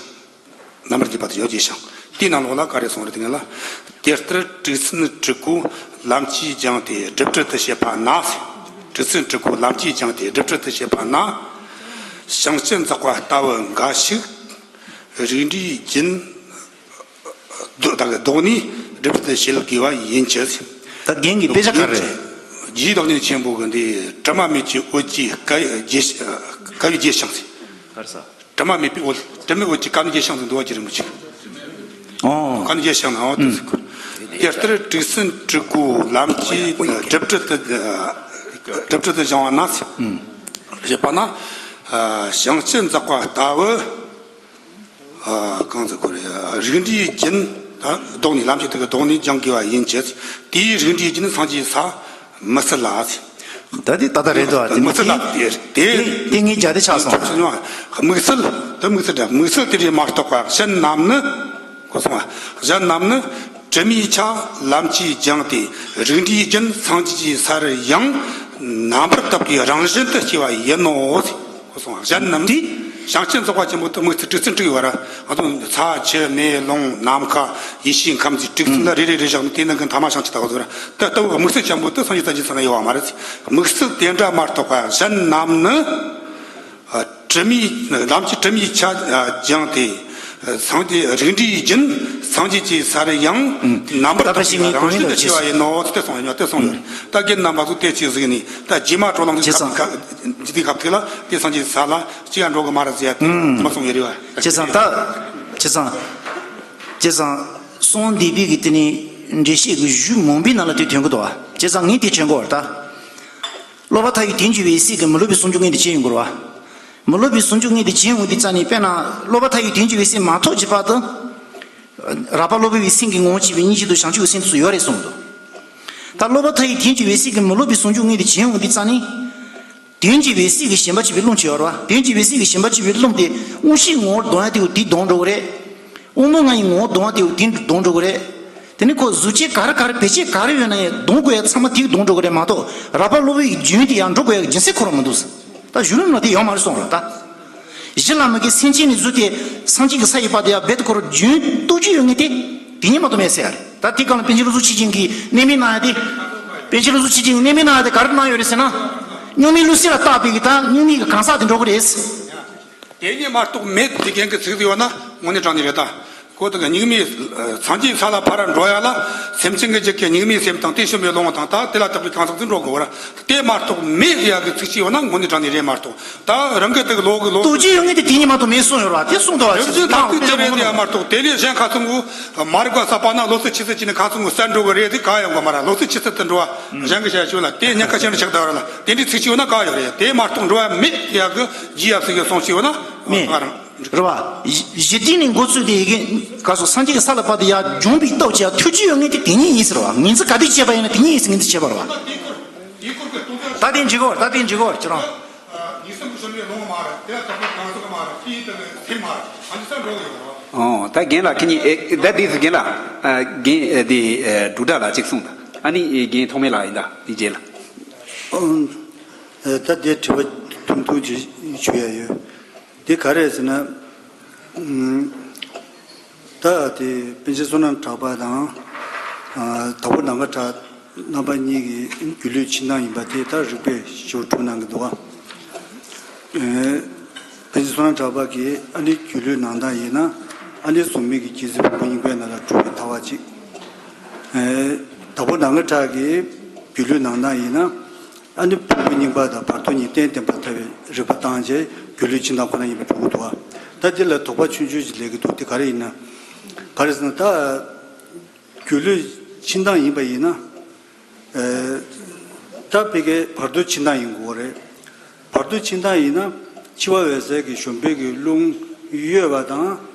རྣམ་པར་རྒྱས་པ་དེ་ཡོད་ཀྱི་ཞིང་། དེའི་ནང་ལོགས་ལ་ག་རེ་གསུངས་རེད་དེ་ངེས་ལ། དེ་ལྟར་དྲུག་ཚན་དྲུག་པོ་ལམ་གྱིས་སྦྱངས་ཏེ་སྒྲུབ་བྲལ་དུ་བྱེད་པ་ན། དྲུག་ཚན་དྲུག་པོ་ལམ་གྱིས་སྦྱངས་ཏེ་སྒྲུབ་བྲལ་དུ་བྱེད་པ་ན། བྱང་ཆུབ་འཛག་པ་ལྟ་བུ་འགའ་ཞིག་རིགས་འདྲའི་རྒྱུན་བཟློག་ནས་སྒྲུབ་བྲལ་དུ་བྱེད་དགོས་པ་ཡིན་གྱི། ད་རྒན་གྱི་དཔེ་ཆ་ག་རེ་རེད། རྗེ་བདག་ཉིད་ཆེན་པོ་གི་འདི་དྲི་མ་མེད་ཀྱི་འོད་ཀྱིས་བསྐལ་བའི་རྒྱས་ཤིང་། ག་རེ་ཟེར། དྲི་མ་མེད་པའི་འོད། དྲི་མེད་འོད་ཀྱི་དཀའ་གནད་རྒྱས་ཤིང་དུ་འདུ་བ་ཅི་རིང་མོ་ཅིག་ཨོ། དཀའ་གནད་རྒྱས་ཤིང་ན་འོ་དེ་ཟེར་གོ། དེ་ལྟར་དྲུག་ཚན་དྲུག་པོ་ལམ་གྱིས་སྒྲུབ་བྲལ་དུ། སྒྲུབ་བྲལ་དུ་སྦྱང་བ་ན། ཞེས་པ་ན། བྱང་ཆུབ་འཛག་པ་ལྟ་བུ། གང་ཟེར་གོ་རེད། རིགས་འདྲའི་རྒྱུན་བཟློག་ནས་ལམ་གྱི་ཐིག་གི་བཟློག་ནས་སྦྱང་དགོས་པ་ཡིན་གྱི། དེའི་རིགས་འདྲའི་རྒྱུན་སངས་རྒྱས་ས། དམིགས་བསལ་ལ། ད་དེ་ཏག་ཏག་རེད་འདུག་དེ་དམིགས་བསལ་ལ་དེ་དེ་དེ་ངས་རྒྱ་དེ་ཆགས་སོང་། དམིགས་བསལ་དེ་དམིགས་བསལ་འདྲ་དམིགས་བསལ་དེ་རེད་མ་གཏོགས་པ་གཞན་རྣམས་ནི། གོ་སོང་བ། གཞན་རྣམས་ནི་དྲི་མའི་ཆ་ལམ་གྱིས་སྦྱངས་ཏེ་རིགས་འདྲའི་རྒྱུན་སངས་རྒྱས་ཀྱི་སར་ཡང་རྣམ་པར་དག་པའི་རང་བཞིན་དུ་སྐྱེ་བ་ཡིན་ནོ། གོ་སོང་བ། གཞན་རྣམས་དེ་བྱང་ཆུབ་འཛག་པ་ཆེན་པོ་དེ་དམིགས་བསལ་དྲུག་ཚན་དྲུག་ཡོད་པ་ར། ང་ཚོ་ས་ཆུ་མེ་རླུང་ནམ་མཁའ་ཡེ་ཤེས་ཁམས་ཀྱི་དྲུག་ཚན་ལ་རེ་རེ་རེ་བཞག་ནས་དེ་ནང་གི་མཐའ་མ་བྱང་ཆུབ་ལྟ་བུ་ཟེར་བ་ལྟ་བུ་དམིགས་བསལ་ཆེན་པོ་དེ་སངས་རྒྱས་ས་ཆ་ཚང་ན་ཡོད་པ་མ་རེད། དམིགས་བསལ་དེ་འདྲ་མ་གཏོགས་པ་གཞན་རྣམས་ནི། ཨ། དྲི་མའི་ལམ་གྱི་དྲི་མའི་ཆ་སྦྱངས་ཏེ། སངས་རྒྱས་རིགས་འདྲའི་རྒྱུན་སངས་རྒྱས་ཀྱི་སར་ཡང་རྣམ་པར་དག་པའི་རང་བཞིན་དུ་སྐྱེ་བ་ཡིན་ནོ་ཟེར་ཏེ་གསུངས་ཡོད། དེ་གསུངས་ཡོད། ད་རྒན་རྣམ་པ་ཚོ་དེ་ཅིག་གཟིགས་ནས་ད་རྗེས་མ་བགྲོ་གླེང་གི་སྐབས་ཀྱི་དུས་སྐབས་དེ་ལ་དེ་སངས་རྒྱས་ས་ལ་ཅི་ཡང་འགྲོ་གི་མ་རེད་ཟེར་ཡ་དེ་མ་གསུངས་ཡོད་རེད་བ། བྱས་ཙང་ད། བྱས་ཙང་། བྱས་ཙང་། གསུང་འདས་པའི་གི་དེ་ནི་འགྲེལ་བཤད་ཀྱི་གཞུག་མང་པོའི་ནང་ལ་དེ་ཐོན་གི་འདུག་བ། བྱས་ཙང་ངས་དེ་དྲན་གི་ཡོད་རེད་ད། སློབ་པ་མཐའ་ཡས་དོན་གྱི་འོད་གསལ་གྱིས་མི་སློབ་པའི་ཟུང་འཇུག་མངོན་དུ་བྱེད་ཡོང་གི་རེད་བ། མི་སློབ་པའི་ཟུང་འཇུག་མངོན་དུ་བྱེད་ཡོང་དུས་ཙ་ནས་དཔེར་ན་སློབ་པ་མཐའ་ཡས་དོན་གྱི་འོད་གསལ་མ་ཐོབ་ཀྱི་བར་དུ། རགས་པ་སློབ་པའི་སེམས་ཀྱི་ངོ་བོ་བྱས་པའི་སྙིང་རྗེ་དང་བྱང་ཆུབ་ཀྱི་སེམས་དེ་ཚོ་ཡོད་རེད་གསུངས་འདུག་ད་སློབ་པ་མཐའ་ཡས་དོན་གྱི་འོད་གསལ་གྱིས་མི་སློབ་པའི་ཟུང་འཇུག་མངོན་དུ་བྱེད་ཡོང་དུས་ཙ་ནས། དོན་གྱི་འོད་གསལ་གྱིས་ཞེན་པ་བྱེད་པའི་རླུང་ཅིག་ཡོད་རེད་བ། དོན་གྱི་འོད་གསལ་གྱིས་ཞེན་པ་བྱེད་པའི་རླུང་དེ་དབང་ཤེས་ངོ་བོར་ལྡང་ཡ་དེ་དེ་ལྡང་འགྲོ་གི་རེད། དབང་པོ་ལྔ་ཡི་ངོ་བོར་ལྡང་བ་དེ་དེ་ལྡང་འགྲོ་གི་རེད། དེ་ནི་ཁོ་གཟུགས་ཅན་ག་རེ་ག་རེ་བེད་སྤྱད་ག་རེ་ཡོད་ན་ཡང་ལྡང་དགོས་ཡ་ཚང་མ་དེ་ལྡང་འགྲོ་གི་རེད་མ་གཏོགས་རགས་པ་སློབ་པའི་རྒྱུན་དེ་ཡང་འགྲོ་དགོས་ཡ་རྒྱུ་མཚན་ཁོ་རང་མི་འདུག་ད་གཞི་ལམ་ལ་དེ་ཡོད་མ་རེད་གསུངས་རེད་ད། གཞི་ལམ་གྱི་སེམས་ཅན་ནས་བཟུང་སྟེ་སངས་རྒྱས་ཀྱི་ས་ཡི་བར་དུ་ཡང་རྦད་དེ་ཁོ་རང་རྒྱུན་གཏོགས་རྒྱུ་ཡོད་ངེས་ཏེ། དེ་ཉིད་མ་གཏོགས་མེད་ཟེར་ཡ་རེད། ད་དེ་གང་ལ་པཎ་ཆེན་བློ་བཟང་ཆོས་རྒྱན་གྱིས་གནས་མལ་གནང་ཡ་དེ། པཎ་ཆེན་བློ་གསལ་ཆོས་རྗེ་གིས་གནད་སྨིན་གནང་ཡ་དེ་ག་རེ་གནང་ཡོད་རེད་ཟེར་ན། སྨྱུག་མའི་ལུགས་སྲོལ་ལ་བརྟག་པའི་གི་ད་སྨྱུག་མའི་གི་གང་ཟག་དེ་འགྲོ་གི་རེད། དེ་གཉིས་མ་གཏོགས་མེད་ཟེར་མཁན་གྱི་ཚིག་དེ་ཡོད་ན་དངོས་གནས་དྲང་གནས་རེད་ད། གོ་དང་གི་སྨྱུག་མའི་སངས་རྒྱས་ས་ལ་ཕར་འགྲོ་ཡ་ལ་སེམས་ཅན་གྱི་རྒྱུད་ཀྱི་སྨྱུག་མའི་སེམས་དང་དེ་བྱོན་པའི་སློབ་མ་དང་ད་དེ་ལ་བརྟག་པའི་གང་ཟག་ཚོ་འགྲོ་དགོས་པ་ར། དེ་མ་གཏོགས་མེད་ཟེར་ཡ་གི་ཚིག་གཅིག་ཡོད་ན་དངོས་གནས་དྲང་གནས་རེད་མ་གཏོགས། ད་རང་གི་དེ་གི་ལོ་གི་ལོ། རྟོགས་བརྗོད་ཡོད་མཁན་དེ་དེ་གཉིས་མ་གཏོགས་མེད་གསུངས་ཡོད་ར། དེ་གསུངས་འདུག་བ། རིམ་བཞིན་དང་དུས་དེ་རེད་དེ་ཡང་མ་གཏོགས་དེ་ལས་གཞན་ཁ་ཚང་གུ་མ་རིག་པ་ཟབ་པ་ན་ལོ་ཚིགས་ཆུ་ཚོད་གཅིག་ནས་ཁ་ཚང་གུ་གསལ་འགྲོ་གི་རེད་དེ་ག་ཡོང་གི་མ་ར། ལོ་ཚིགས་ཆུ་ཚོད་དུ་འགྲོ་བ་གཞན་གི་བྱ་ཆོག་ལ་དེ་ཉེན་ཁ་ཆེན་པོ་ཆགས་བསྡད་པ་ར་ལ་དེ་འདྲའི་ཚིག་ཅིག་ཡོད་ན་ག་ཡོད་རེད། དེ་མ་གཏོགས་འགྲོ་བ་མེད་ཡག་གི་རྗེ་ཡབ་སྲས་གི་གསུང་ཞིག་ཡོད་ན་མེད། ང་རང་རེད་བ། གཞི་གཞི་རྟེན་ནས་འགོ་བཙུགས་ཏེ་ཡི་གེ་ག་སོགས་སངས་རྒྱས་ཀྱི་ས་ལ་བབས་ཏེ་ཡར་འབྱོན་པའི་སྟོབས་ཀྱི་ཐུགས་རྗེ་ཡོད་མཁན་དེ་དེ་ཉིད་ཡིན་ཟེར་བ། ངེས་འཛིན་ག་དུས་བྱས་པ་ཡིན་ན་དེ་ཉིད་ཡིན་ཟེར་ངེས་འཛིན་བྱས་པ་རེད་བ། ད་དེ་འཇིག་གོ། ད་དེ་འཇིག་གོ་ཁྱེད་རང་། ཨོ། ད་རྒན་ལགས་ཁྱེད་གཉིས་ཨེ་ད་དེ་ཚོ་རྒན་ལགས་ཨ་རྒན་ཨེ་དེ་ཨེ་འབྲུག་སྒྲ་ལགས་གཅིག་གསུངས་དང་ཨ་ནི་ཨེ་རྒན་ཐོགས་མེད་ལགས་ཡིན་ད་དེ་རྗེས་ལ། ཨོ། ཨེ་ད་དེ་དྲི་བ་ཐུང་ཐུང་ཅིག་ཞུ་ཡ་ཡོད། དེ་ག་རེ་ཟེར་ན། ཨུམ། ད་དེ་པཎ་ཆེན་བསོད་ནམས་གྲགས་པ་དང་། ཨ་དྭགས་པོ་ནམ་མཁའ་གྲགས་རྣམ་པ་གཉིས་ཀྱི་སྒྱུ་ལུས་ཕྱིན་སྟངས་ཡིན་པ་དེ་ད་རིགས་པས་ཞིབ་དྲུག་གནང་གི་འདུག་བ། ཨེ་པཎ་ཆེན་བསོད་ནམས་གྲགས་པ་གིས་ཨ་ནི་སྒྱུ་ལུས་གནང་སྟངས་ཡིན་ན་ཨ་ནི་གཟུགས་མེད་ཀྱི་སྐྱེ་ཚུལ་ཕུང་པོ་རྙིང་པའི་ནང་ལ་གྲུབ་པའི་ཐལ་བ་གཅིག་ཨེ་དྭགས་པོ་ནམ་མཁའ་གྲགས་ཀྱིས་སྒྱུ་ལུས་གནང་སྟངས་ཡིན་ན། ཨ་ནི་ཕུང་པོ་རྙིང་པ་དང་བར་དོ་གཉིས་གཏན་བརྟེན་པར་ཐལ་བའི་རིགས་པ་བཏང་རྗེས་སྒྱུ་ལུས་ཕྱིན་སྟངས་ཁོ་ན་ཡིན་པའི་འགྲོ་གི་འདུག་བ། ད་འདི་ལ་དོགས་པ་ཆུང་ཆུང་ཞིག་སླེབས་ཀྱི་འདུག་དེ་ག་རེ་ཡིན་ན། ག་རེ་ཟེར་ན་ད་སྒྱུ་ལུས་ཕྱིན་སྟངས་ཡིན་པ་ཡིན་ན། ཨེ་ད་ཕ་གིའི་བར་དོ་ཕྱིན་སྟངས་ཡིན་དགོས་རེད། བར་དོ་ཕྱིན་སྟངས་ཡིན་ན་འཆི་བ་འོད་གསལ་གྱི་བཞོན་པའི་གི་རླུང་གཡོས་པ་དང་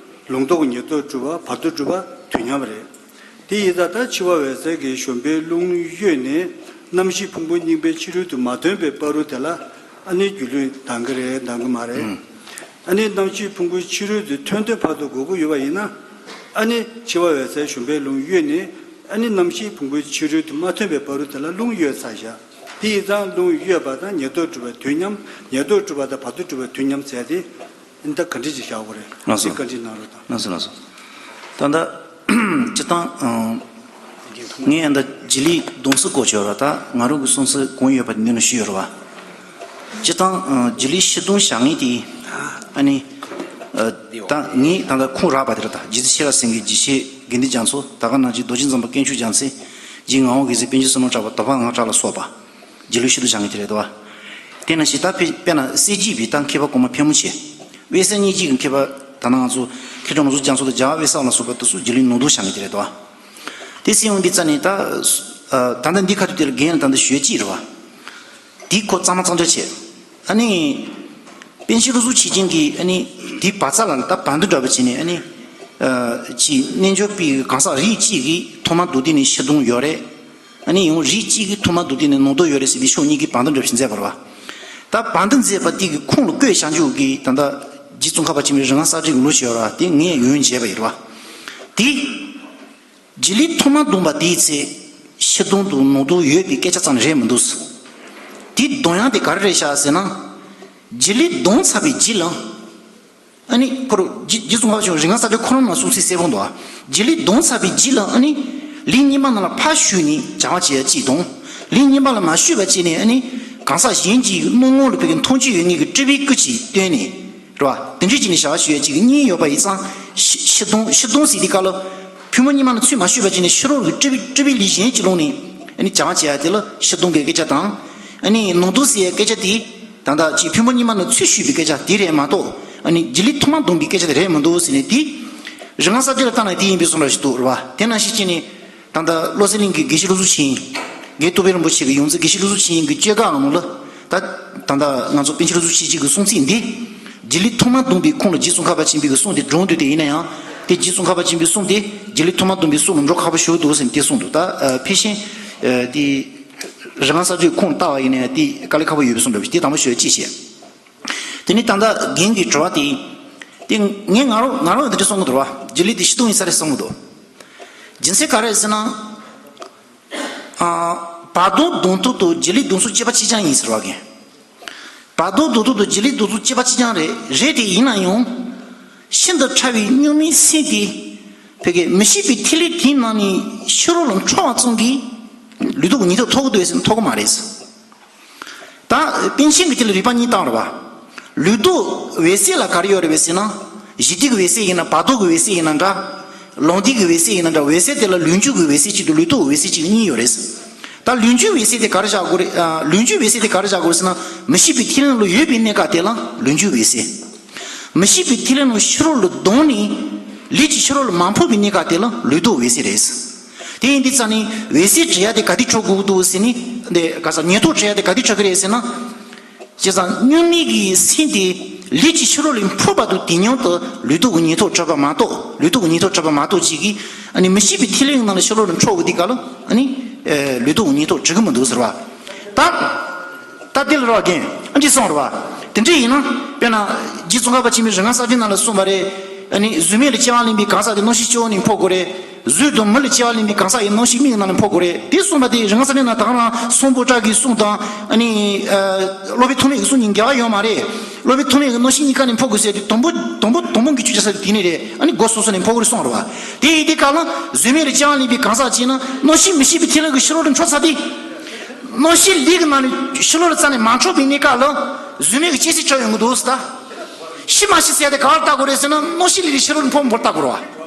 ལུང་རྟོགས་ཉེར་ཐོབ་གྲུབ་པ་བར་དོ་གྲུབ་པ་དུས་མཉམ་རེད། དེ་ཡིན་ཙང་ད་འཆི་བ་འོད་གསལ་གྱི་བཞོན་པའི་རླུང་གཡོས་ནས་རྣམ་ཤེས་ཕུང་པོ་རྙིང་པའི་ཕྱི་རོལ་དུ་མ་ཐོན་པའི་བར་དུ་དེ་ལ་ཨ་ནི་སྒྱུ་ལུས་ལྡང་གི་རེད་ལྡང་གི་མ་རེད། ཨ་ནི་རྣམ་ཤེས་ཕུང་པོའི་ཕྱི་རོལ་དུ་ཐོན་ཐོན་བར་དུ་འགོར་གྱི་ཡོད་པ་ཡིན་ན་ཨ་ནི་འཆི་བ་འོད་གསལ་བཞོན་པའི་རླུང་གཡོས་ནས་ཨ་ནི་རྣམ་ཤེས་ཕུང་པོའི་ཕྱི་རོལ་དུ་མ་ཐོན་པའི་བར་དུ་དེ་ལ་རླུང་གཡོས་ཚར་བཞག་དེ་ཡིན་ཙང་རླུང་གཡོས་པ་དང་ཉེར་ཐོབ་གྲུབ་པ་དུས་མཉམ་ཉེར་ཐོབ་གྲུབ་པ་དང་བར་དོ་གྲུབ་པ་དུས་མཉམ་བྱས་ཏེ། ཨ་ནི་ད་བཀའ་འདྲི་ཅིག་བཞག་དགོས་རེད། ལགས་སོ། དེ་བཀའ་འདྲི་གནང་རོགས་དང་། ལགས་སོ་ལགས་སོ། ད་ལྟ་སྤྱིར་བཏང་ངས་ཨ་ནི་ད་རྗེས་ལུས་སྡོམ་གསུམ་སྐོར་བྱས་ར་ད་ང་རང་གི་གསུང་ཚུལ་གང་ཡོད་པ་དེ་འདི་ནས་ཞུས་ཡོད་རེད་བ། སྤྱིར་བཏང་རྗེས་ལུས་ཕྱིར་ལྡོག་བྱ་ངན་དེ་ཨ་ནི་ད་ངས་ད་ལྟ་ཁུངས་རགས་པ་དེ་རེད་ད་རྗེ་བཙུན་ཤེས་རབ་སེང་གེ་རྗེ་ཆེ་དགེ་འདུན་རྒྱ་མཚོ་ད་ག་ནང་བཞིན་རྡོ་རྗེ་འཛིན་པ་དཀོན་མཆོག་རྒྱ་མཚོ་རྗེ་ངག་དབང་དགེ་ཚུལ་པཎ་ཆེན་བསོད་ནམས་གྲགས་པ་དྭགས་པོ་ནམ་མཁའ་གྲགས་ལ་སོགས་པ། རྗེས་ལུས་ཕྱིར་ལྡོག་བྱ་ངན་དེ་རེད་དོ། དེ་ནང་བཞིན་ད་དཔེ་དཔེར་ན་གསལ་བྱེད་པའི་ད་མཁས་པ་གོང་མ་ཕལ་མོ་ཆེ། དབེ་གསལ་སྙིང་རྗེ་གི་མཁས་པ་ད་ནང་ང་ཚོ་མཁས་གྲུབ་ནོར་བཟང་རྒྱ་མཚོ་དང་རྒྱལ་བ་དབེ་གསལ་ལ་སོགས་པ་དེ་ཚོ་རྗེས་ལུས་ནོར་བསྡུ་བྱ་ངན་དེ་རེད་དོ། དེ་སྲིད་ཡོང་དུས་ཙ་ནས་ད་ད་ལྟ་འདི་ཁ་ཐུག་དེ་ལ་རྒན་ལ་ད་ལྟ་ཞུ་ཡས་ཅི་རེད་བ། དེ་ཁོ་གཙང་མ་གཙང་རྐྱང་བྱས། ཨ་ནི། པཎ་ཆེན་བློ་གསལ་ཆོས་རྒྱན་གྱིས་ཨ་ནི། དེའི་བར་རྩ་ལ་ད་བར་འདུམ་འདྲ་བ་བྱས་ནས་ཨ་ནི། ཅིག་རྣལ་འབྱོར་པའི་གང་ཟག་རིགས་གཅིག་གིས་ཐོག་མར་མདོ་སྡེ་ནས་ཕྱིར་ལྡོག་ཡོད་རེད། ཨ་ནི་ཡང་རིགས་གཅིག་གིས་ཐོག་མར་མདོ་སྡེ་ནས་ནོར་ལྡོག་ཡོད་རེད་ཟེར་ཏེ་ཕྱོགས་གཉིས་ཀྱི་བར་འདུམ་འདྲ་ཞིག་མཛད་པ་རེད་བ། ད་བར་འདུམ་མཛད་པ་དེ་གི་ཁུངས་ལ་བཀོད་བཞག་རྒྱུ་གི་ད་ལྟ་རྗེ་ཙོང་ཁ་པ་ཆེན་པོའི་རིགས་ལྔ་གསལ་བྱེད་ཀྱི་ལུགས་ཤིག་ཡོད་རེད་བ་དེ་ངས་ཡོན་མཇལ་བ་ཡིན་རེད་བ། དེ། རྗེས་ལུས་ཐོག་མར་བསྡོམས་པ་དེའི་ཚེ་ཕྱིར་ལྡོག་དང་ནོར་ལྡོག་ཡོད་པའི་སྐད་ཆ་ཙམ་རེད་མི་འདུག་དེ་འདོན་ཡག་དེ་ག་རེ་རེད་ཤག་ཟེར་ན། རྗེས་ལུས་བསྡོམས་ཚར་བའི་རྗེས་ལ། ཨ་ནི་ཁོ་རང་རྗེ་རྗེ་ཙོང་ཁ་པ་ཆེན་པོ་རིགས་ལྔ་གསལ་བྱེད་ཁོ་རང་ནང་གསུངས་ཚུལ་གསལ་པོ་འདུག་རྗེས་ལུས་བསྡོམས་ཚར་བའི་རྗེས་ལ་ཨ་ནི། ལུས་རྙིང་པ་ནང་ལ་ཕར་བཞུད་ནས་སྦྱང་བ་བྱེད་ཡ་གཅིག་དང་། ལུས་རྙིང་པ་ལ་མ་བཞུད་པ་བྱས་ནས་ཨ་ནི། གང་ཟག་གཞན་གྱི་སྣང་ངོ་ལ་ཕ་གི་མཐོང་ཆོས་ཡོད་ངེས་ཀྱི་སྤྲུལ་པའི་སྐུ་ཅིག་བཏོན་ནས། རེད་བ། དེ་འདྲ་བྱས་ནས་བྱ་བ་ཞུ་ཡ་གཅིག་གཉིས་ཡོད་པ་ཡིན་ཙང་། ཕྱིར་ཕྱིར་ལྡོག་ཕྱིར་ལྡོག་ཟེར་དུས་སྐབས་ལ། ཕུང་པོ་རྙིང་པ་ནང་ཚུར་མ་བཞུད་པ་བྱས་ནས་ཕྱི་རོལ་གྱི་སྤྲུལ་པའི་སྤྲུལ་པའི་ལུས་གཞན་གཅིག་སློང་ནས། ཨ་ནི་སྦྱང་བ་བྱེད་ཡ་དེ་ལ་ཕྱིར་ལྡོག་གི་སྐད་ཆ་དང་། ཨ་ནི་ནོར་ལྡོག་ཟེར་ཡའི་སྐད་ཆ་དེ། ད་ལྟ་ཅིག་ཕུང་པོ་རྙིང་པ་ནང་ཚུར་བཞུད་པའི་སྐད་ཆ་དེ་རེད་མ་གཏོགས། ཨ་ནི་རྗེས་ལུས་ཐོག་མར་བསྡོམས་པའི་སྐད་ཆ་དེ་རེད་མི་འདུག་ཟེར་ནས་དེ། རིགས་ལྔ་གསལ་བྱེད་ལ་བལྟས་ན་དེ་ཡིན་པའི་བསམ་པ་ཞིག་འདུག་རེད་བ། དེ་ནང་བཞིན་བྱས་ནས། ད་ལྟ་བློ་གསལ་གླིང་གི་དགེ་བཤེས་བློ་གསལ་ཆོས་དབྱིངས། རྒན་རྟོགས་ལྡན་རིན་པོ་ཆེ་གི་ཡོངས་འཛིན་དགེ་བཤེས་བློ་གསལ་ཆོས་དབྱིངས་ཀྱི་བཅོས་སྒར་ནང་ལ། ད་ད་ལྟ་ང་ཚོ་པཎ་ཆེན་བློ་གསལ་ཆོས་རྗེ་གི་གསུང་ཚིག་འདི། རྗེས་ལུས་ཐོག་མར་བསྡོམས་པའི་ཁུངས་ལ་རྗེ་ཙོང་ཁ་པ་ཆེན་པོའི་གི་གསུང་དེ་བསྒྲུབས་འདུག་དེ་ཡིན་ན་ཡང་། དེ་རྗེ་ཙོང་ཁ་པ་ཆེན་པོའི་གསུང་དེ་རྗེས་ལུས་ཐོག་མར་བསྡོམས་པའི་གསུང་ལ་འགྲོ་ཁག་པོ་ཞིག་འདུག་ཟེར་ནས་དེ་གསུངས་འདུག་ད་ཕལ་ཆེར། དེ། རིགས་ལྔ་གསལ་བྱེད་ཁུངས་བལྟ་བ་ཡིན་ན་ཡང་དེ་དཀའ་ལས་ཁག་པོ་ཡོད་པའི་བསམ་འདུག་དེ་དང་པོ་ཞུ་ཡ་གཅིག་བྱས། དེ་ནས་ད་ལྟ་རྒན་གྱི་དྲི་བ་དེ། དེ་ངས་ང་རང་ང་རང་འདི་འདྲ་གསུང་གི་འདུག་ར་བ། རྗེས་ལུས་དེ་ཕྱིར་ལྡོག་ཡིན་ས་རེད་གསུང་གི་འདུག་རྒྱུ་མཚན་ག་རེ་རེད་ཟེར་ན། ཨ། བར་དོ་བསྡོམས་ཐུབ་དང་རྗེས་ལུས་བསྡོམས་ཚུལ་གཅིག་པ་གཅིག་རྐྱང་ཡིན་ཟེར་བ་རྒན། བར་དོ་བསྡོམས་ཐུབ་དང་རྗེས་ལུས་བསྡོམས་ཚུལ་གཅིག་པ་གཅིག་རྐྱང་རེད་རེད་དེ་ཡིན་ན་ཡང་། ཤིན་ཏུ་ཕྲ་བའི་སྨྱུག་མའི་སེམས་དེ། ཕ་གི་མི་ཤེས་པའི་ཐིག་ལེ་དེའི་ནང་ནས་ཕྱི་རོལ་ལ་འཕྲོ་བ་ཙམ་གྱིས། ལུས་སྟོབས་ཀྱི་ཉེན་རྟོག་ཐོབ་ཀྱི་འདུག་ཟེར་ན་ཐོབ་ཀྱི་མ་རེད། ད་པཎ་ཆེན་གྱིས་དེ་ལ་རིགས་པ་གཉིས་བཏང་རེད་བ། ལུས་སྟོབས་འོད་གསལ་ལ་ག་རེ་ཡོད་རེད་ཟེར་ན། གཞི་དུས་ཀྱི་འོད་གསལ་ཡིན་ན་བར་དོ་གི་འོད་གསལ་ཡིན་ན་འདྲ། ལོང་དུས་ཀྱི་འོད་གསལ་ཡིན་ན་འདྲ། འོད་གསལ་དེ་ལ་ལུས་འཇུག་གི་འོད་གསལ་གཅིག་དང་ལུས་སྟོབས་འོད་གསལ་གཅིག་གཉིས་ཡོད་རེད། ད་ལུས་འཇུག་འོད་གསལ་དེ་ག་རེ་བཞག་དགོས་རེད། ཨ། ལུས་འཇུག་འོད་གསལ་དེ་ག་རེ་བཞག་དགོས་རེད་ཟེར་ན། མི་ཤིགས་པའི་ཐིག་ལེ་ནང་ལ་ཡོད་པའི་གནས་སྐབས་དེ་ལ་ལུས་འཇུག་འོད་གསལ། མི་ཤིགས་པའི་ཐིག་ལེ་ནང་ཕྱི་རོལ་ལ་ལྡང་ནས་ལུས་ཀྱི་ཕྱི་རོལ་ལ་མ་ཕོག་པའི་གནས་སྐབས་དེ་ལ་ལུས་སྟོབས་འོད་གསལ་རེད། དེ་ཡིན་དུས་ཙང་ནས་འོད་གསལ་བྲི་ཡ་དེ་ག་དུས་འཕྲོད་དགོས་འདུག་ཟེར་ནས། འདི་ག་ས་ཉེན་རྟོག་བྱེད་ཡ་དེ་ག་དུས་འཕྲོད་ཀྱི་རེད་ཟེར་ན། བྱས་ཙང་གཉུག་མའི་གི་སེམས་དེ་ལུས་ཀྱི་ཕྱི་རོལ་ལ་འཕོ་བ་དང་དུས་མཉམ་དུ་ལུས་སྟོབས་ཀྱི་ཉེན་རྟོག་འཕྲོད་པ་མ་གཏོགས། ལུས་སྟོབས་ཀྱི་ཉེན་རྟོག་འཕྲོད་པ་མ་གཏོགས་ཅིག་གིས་ཨ་ནི་མི་ཤིགས་པའི་ཐིག་ལེ་ནང་ལ་ཕྱི་རོལ་ལ་འཕྲོ་བའི་དུས་སྐབས་ལ་ཨ་ནི་ལུས་སྟོབས་ཀྱི་ཉེན་རྟོག་འཕྲོད་ཀྱི་མི་འདུག་ཟེར་བ། ད་ད་དེ་ལ་རོགས་རྒན་ཨ་འདྲི་སོང་རེད་བ། དེ་འདྲ་ཡིན་ན་དཔེར་ན་རྗེ་ཙོང་ཁ་པ་ཆེན་པོས་རིག་སྔགས་གསལ་བྱེ་བྲག་ནང་ལ་གསུངས་པ་རེད། ཨ་ནི་གཟུགས་མེད་ལ་སྐྱེ་བ་ལེན་པའི་གང་ཟག་དེ་རྣམ་ཤེས་སྤྱི་བོ་ནས་འཕོ་དགོས་རེད། གཟུགས་དང་མི་ལ་སྐྱེ་བ་ལེན་པའི་གང་ཟག་ཡིན་རྣམ་ཤེས་མིག་ནང་ནས་འཕོ་དགོས་རེད། དེ་གསུངས་པ་དེ་རིག་སྔགས་གསལ་བྱེ་བྲག་ནང་ད་ག་རང་སམ་བྷོ་ཊ་གི་གསུང་དང་ཨ་ནི་ཨ་སློབ་དཔོན་ཐོགས་མེད་ཀྱི་གསུང་གཉིས་འགལ་བ་ཡོད་མ་རེད། སློབ་དཔོན་ཐོགས་མེད་ཀྱིས་རྣམ་ཤེས་གཉིས་ཀ་ནས་འཕོ་དགོས་ཟེར་དུས་དང་པོ་དང་པོ་དང་པོ་གི་ཆོས་ཅིག་ཟེར་དུས་དེ་ནས་རེད། ཨ་ནི་སྒོ་སོ་སོ་ནས་འཕོ་དགོས་གསུངས་རེད་བ། དེ་ཡིན་དུས་སྐབས་ལ་གཟུགས་མེད་ལ་སྐྱེ་བ་ལེན་པའི་གང་ཟག་ཅིག་ན་རྣམ་ཤེས་མི་ཤིགས་པའི་ཐིག་ལེ་གི་ཕྱི་རོལ་དུ་འཕྲོ་ཚར་དུས། རྣམ་ཤེས་ལུས་ཀྱི་ནང་ནས་ཕྱི་རོལ་ལ་རྩ་ནས་མ་འཕྲོ་བའི་གནས་སྐབས་ལ་གཟུགས་མེད་ཀྱི་སྐྱེ་མཆེད་འཕྲོ་ཡོང་གི་འདུག་ཟེར་ད། ཤི་མ་ཤི་ཟེར་ཡ་དེ་ག་བར་ལྟ་དགོས་རེད་ཟེར་ན་རྣམ་ཤེས་ལུས་ཀྱི་ཕྱི་རོལ་འཕོ་མི་འཕོ་ལྟ་དགོས་རེད་བ།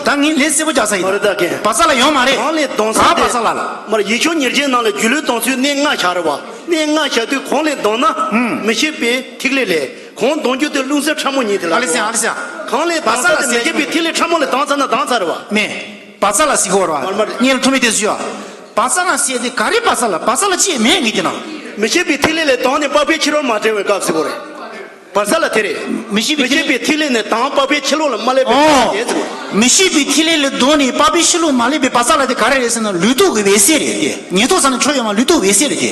ད་ངས་ལན་གསལ་པོ་རྒྱག་ས་ཡིན། མ་རེད་ད་གན། བ་ཚ་ལ་ཡོད་མ་རེད། གང་ལས་ལྡང་ས། གང་དེ་བ་ཚ་ལ་ལ། མ་རེད་ཡིད་ཆུང་ཉེར་གཅིག་ནང་ལ་སྒྱུ་ལུས་ལྡང་ཚུལ་གནས་ལྔ་བཞག་རེད་བ། གནས་ལྔ་བཞག་དུས་གང་ལས་ལྡང་ན། ཧུམ། མི་ཤིགས་པའི་ཐིག་ལེ་ལས། གང་ལྡང་རྒྱུ་དེ་རླུང་སེམས་ཕྲ་མོ་ཉིད་དེ་ལ། ཨ་ལེ་སེ་ཨ་ལེ་སེ། གང་ལས་ལྡང་ས་དེ་མི་ཤིགས་པའི་ཐིག་ལེ་ཕྲ་མོ་ལས་ལྡང་ཚར་ན་ལྡང་ཚར་རེད་བ། མེད། བ་ཚ་ལ་ཟེར་གོ་ར། མར་མར། ངས་ལ་ཐུ་མི་དེ་ཟེར་ཡོད། བ་ཚ་ལ་ཟེར་དེ་ག་རེ་བ་ཚ་ལ། བ་ཚ་ལ་ཅི་མེད་ངས་དེ་ན། མི་ཤིགས་པའི་ཐིག་ལེ་ལས་ལྡང་ནས་པགས་པའི་ཕྱི་ལོགས་མ་བྲལ་བའི་སྐབས་ཟེར་གོ་རེད། བ་ཚ་ལ་དེ་རེད། མི་ཤིགས་པའི་མི་ཤིགས་པའི་ཐིག་ལེ་ནས་ལྡང་པགས་པའི་ཕྱི་ལོགས་ལ་མ་སླེབས་པའི་ཨོ། སྐབས་དེ་ཟེར་གོ། མི་ཤིགས་པའི་ཐིག་ལེ་ལས་ལྡང་ནས་པགས་པའི་ཕྱི་ལོགས་མ་སླེབས་པའི་བ་ཚ་ལ་དེ་ག་རེ་རེད་ཟེར་ན་ལུས་སྟོབས་ཀྱི་འོད་གསལ་རེད་དེ། ཉེན་རྟོག་ས་ནས་འཕྲོ་ཡོང་བ་ལུས་སྟོབས་འོད་གསལ་རེད་དེ།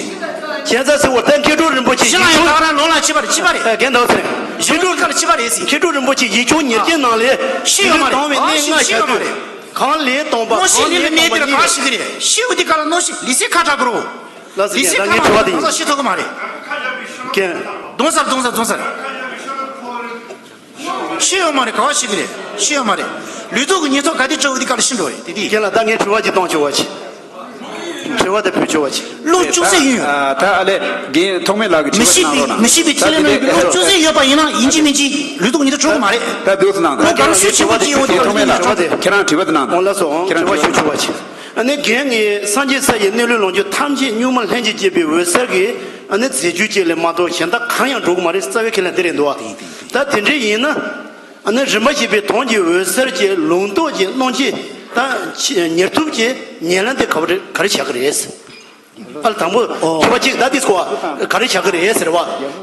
ཁྱེད་ཚ་ཟེར་བ་ལྟར་མཁས་གྲུབ་རིན་པོ་ཆེ་ཤི་ལ་ཡང་ད་ག་རང་ལོ་ལ་ཆེ་བ་རེད་ཆེ་བ་རེད། རྒན་ཟླ་ཟེར། ཤི་ལ་ཡང་ད་ག་རང་ལོ་ལ་ཆེ་བ་རེད་ཟེར། མཁས་གྲུབ་རིན་པོ་ཆེ་ཡིད་ཆུང་ཉེར་གཅིག་ནང་ལས། ཤི་ཡོད་མ་རེད། ལུས་ལྡང་བའི་གནས་ལྔ་ཤི་ཡོད་མ་རེད། གང་ལས་ལྡང་པ། རྣམ་ཤེས་ལུས་ལ་གནས་དེ་ལ་གང་ཤི་གི་རེད། ཤི་བ་དེ་ག་ལ་རྣམ་ཤེས་ལུས་སེམས་ཁ་གྲག་གི་རོ། ལགས་སོ། ལུས་སེམས་ཁ་གྲག་གི་རོ། ཤི་ཐུབ་གི་མ་རེད། རྒན། གདོང་སར་གདོང་སར་གདོང་སར། ཤི་ཡོད་མ་རེད། ག་བ་ཤི་གི་རེད། ཤི་ཡོད་མ་རེད། ལུས་སྟོབས་ཀྱི་ཉེན་རྟོག་ག་དུས་འཕྲོ་བ་དེ་ག་ལ་ཤི་འགྲོ་རེད་དེ་དེ། རྒན་ལགས་ད་ངས་དྲི་བ་ཅིག་གཏོང་ཆོག་པ་ཅིག་དྲི་བ་དེ་ཕུལ་ཆོག་པ་ཅིག་བློ་ཅུང་ཟད་ཡོད། ད་ཨ་ལས་རྒན་ཐོགས་མེད་ལགས་ཀྱི་མི་དྲི་བ་ཤེས་གནང་པའི་རོགས་གནང་། མི་ཤེས་པའི་ད་ཐིག་ལེ་དེ་ནང་བློ་ཅུང་ཟད་ཡོད་པ་ཡིན་ན་ཡིན་གཅིག་མིན་གཅིག་ལུས་སྟོབས་ཉེན་རྟོག་འཕྲོ་གི་མ་རེད། ད་འདུག་སེ་གནང་། ད་ཁྱེད་རང་ཚོས་ཆེན་པོ་ཅིག་ཡོང་དུས་ཐོགས་མེད་ལགས་ཁྱེད་རང་དྲི་བ་དེ་གནང་དང་། ཨོ་ལགས་སོ། ཁྱེད་རང་དྲི་བ་ཞུ་ཆོག་པ་ཅིག་ཨ་ནི་རྒན་ངས་སངས་རྒྱས་ས་ཡི་གནས་ལུས་ལོངས་སྤྱོད་ཐམས་ཅད་གཉུག་མ་ལྷན་ཅིག་སྐྱེས་པའི་འོད་གསལ་གྱི་ཨ་ནི་རྫས་འགྱུར་ཅིག་ལས་མ་གཏོགས་གཞན་དག་གང་ཡང་འགྲོ་གི་མ་རེད། རྩ་བའི་ཁས་ལེན་འདི་རེད་འདུག་བ། ད་དེ་འདྲ་ཡིན་ན། ཨ་ནི་རིམ་པ་བཞི་པའི་དོན་གྱི་འོད་གསལ་གྱི་ལུང་རྟོགས་ཀྱི་སྣང་མཆེད་དང་ཉེར་ཐུབ་ཀྱི་ཉེར་ལེན་དེ་ག་བ་རེ་ག་རེ་བྱ་གི་རེད། ཨ་ལ་དང་པོ་ཨོ། དྲི་བ་གཅིག་ད་འདི་སྐོར་ག་རེ་བྱ་གི་རེད་ཟེར་བ།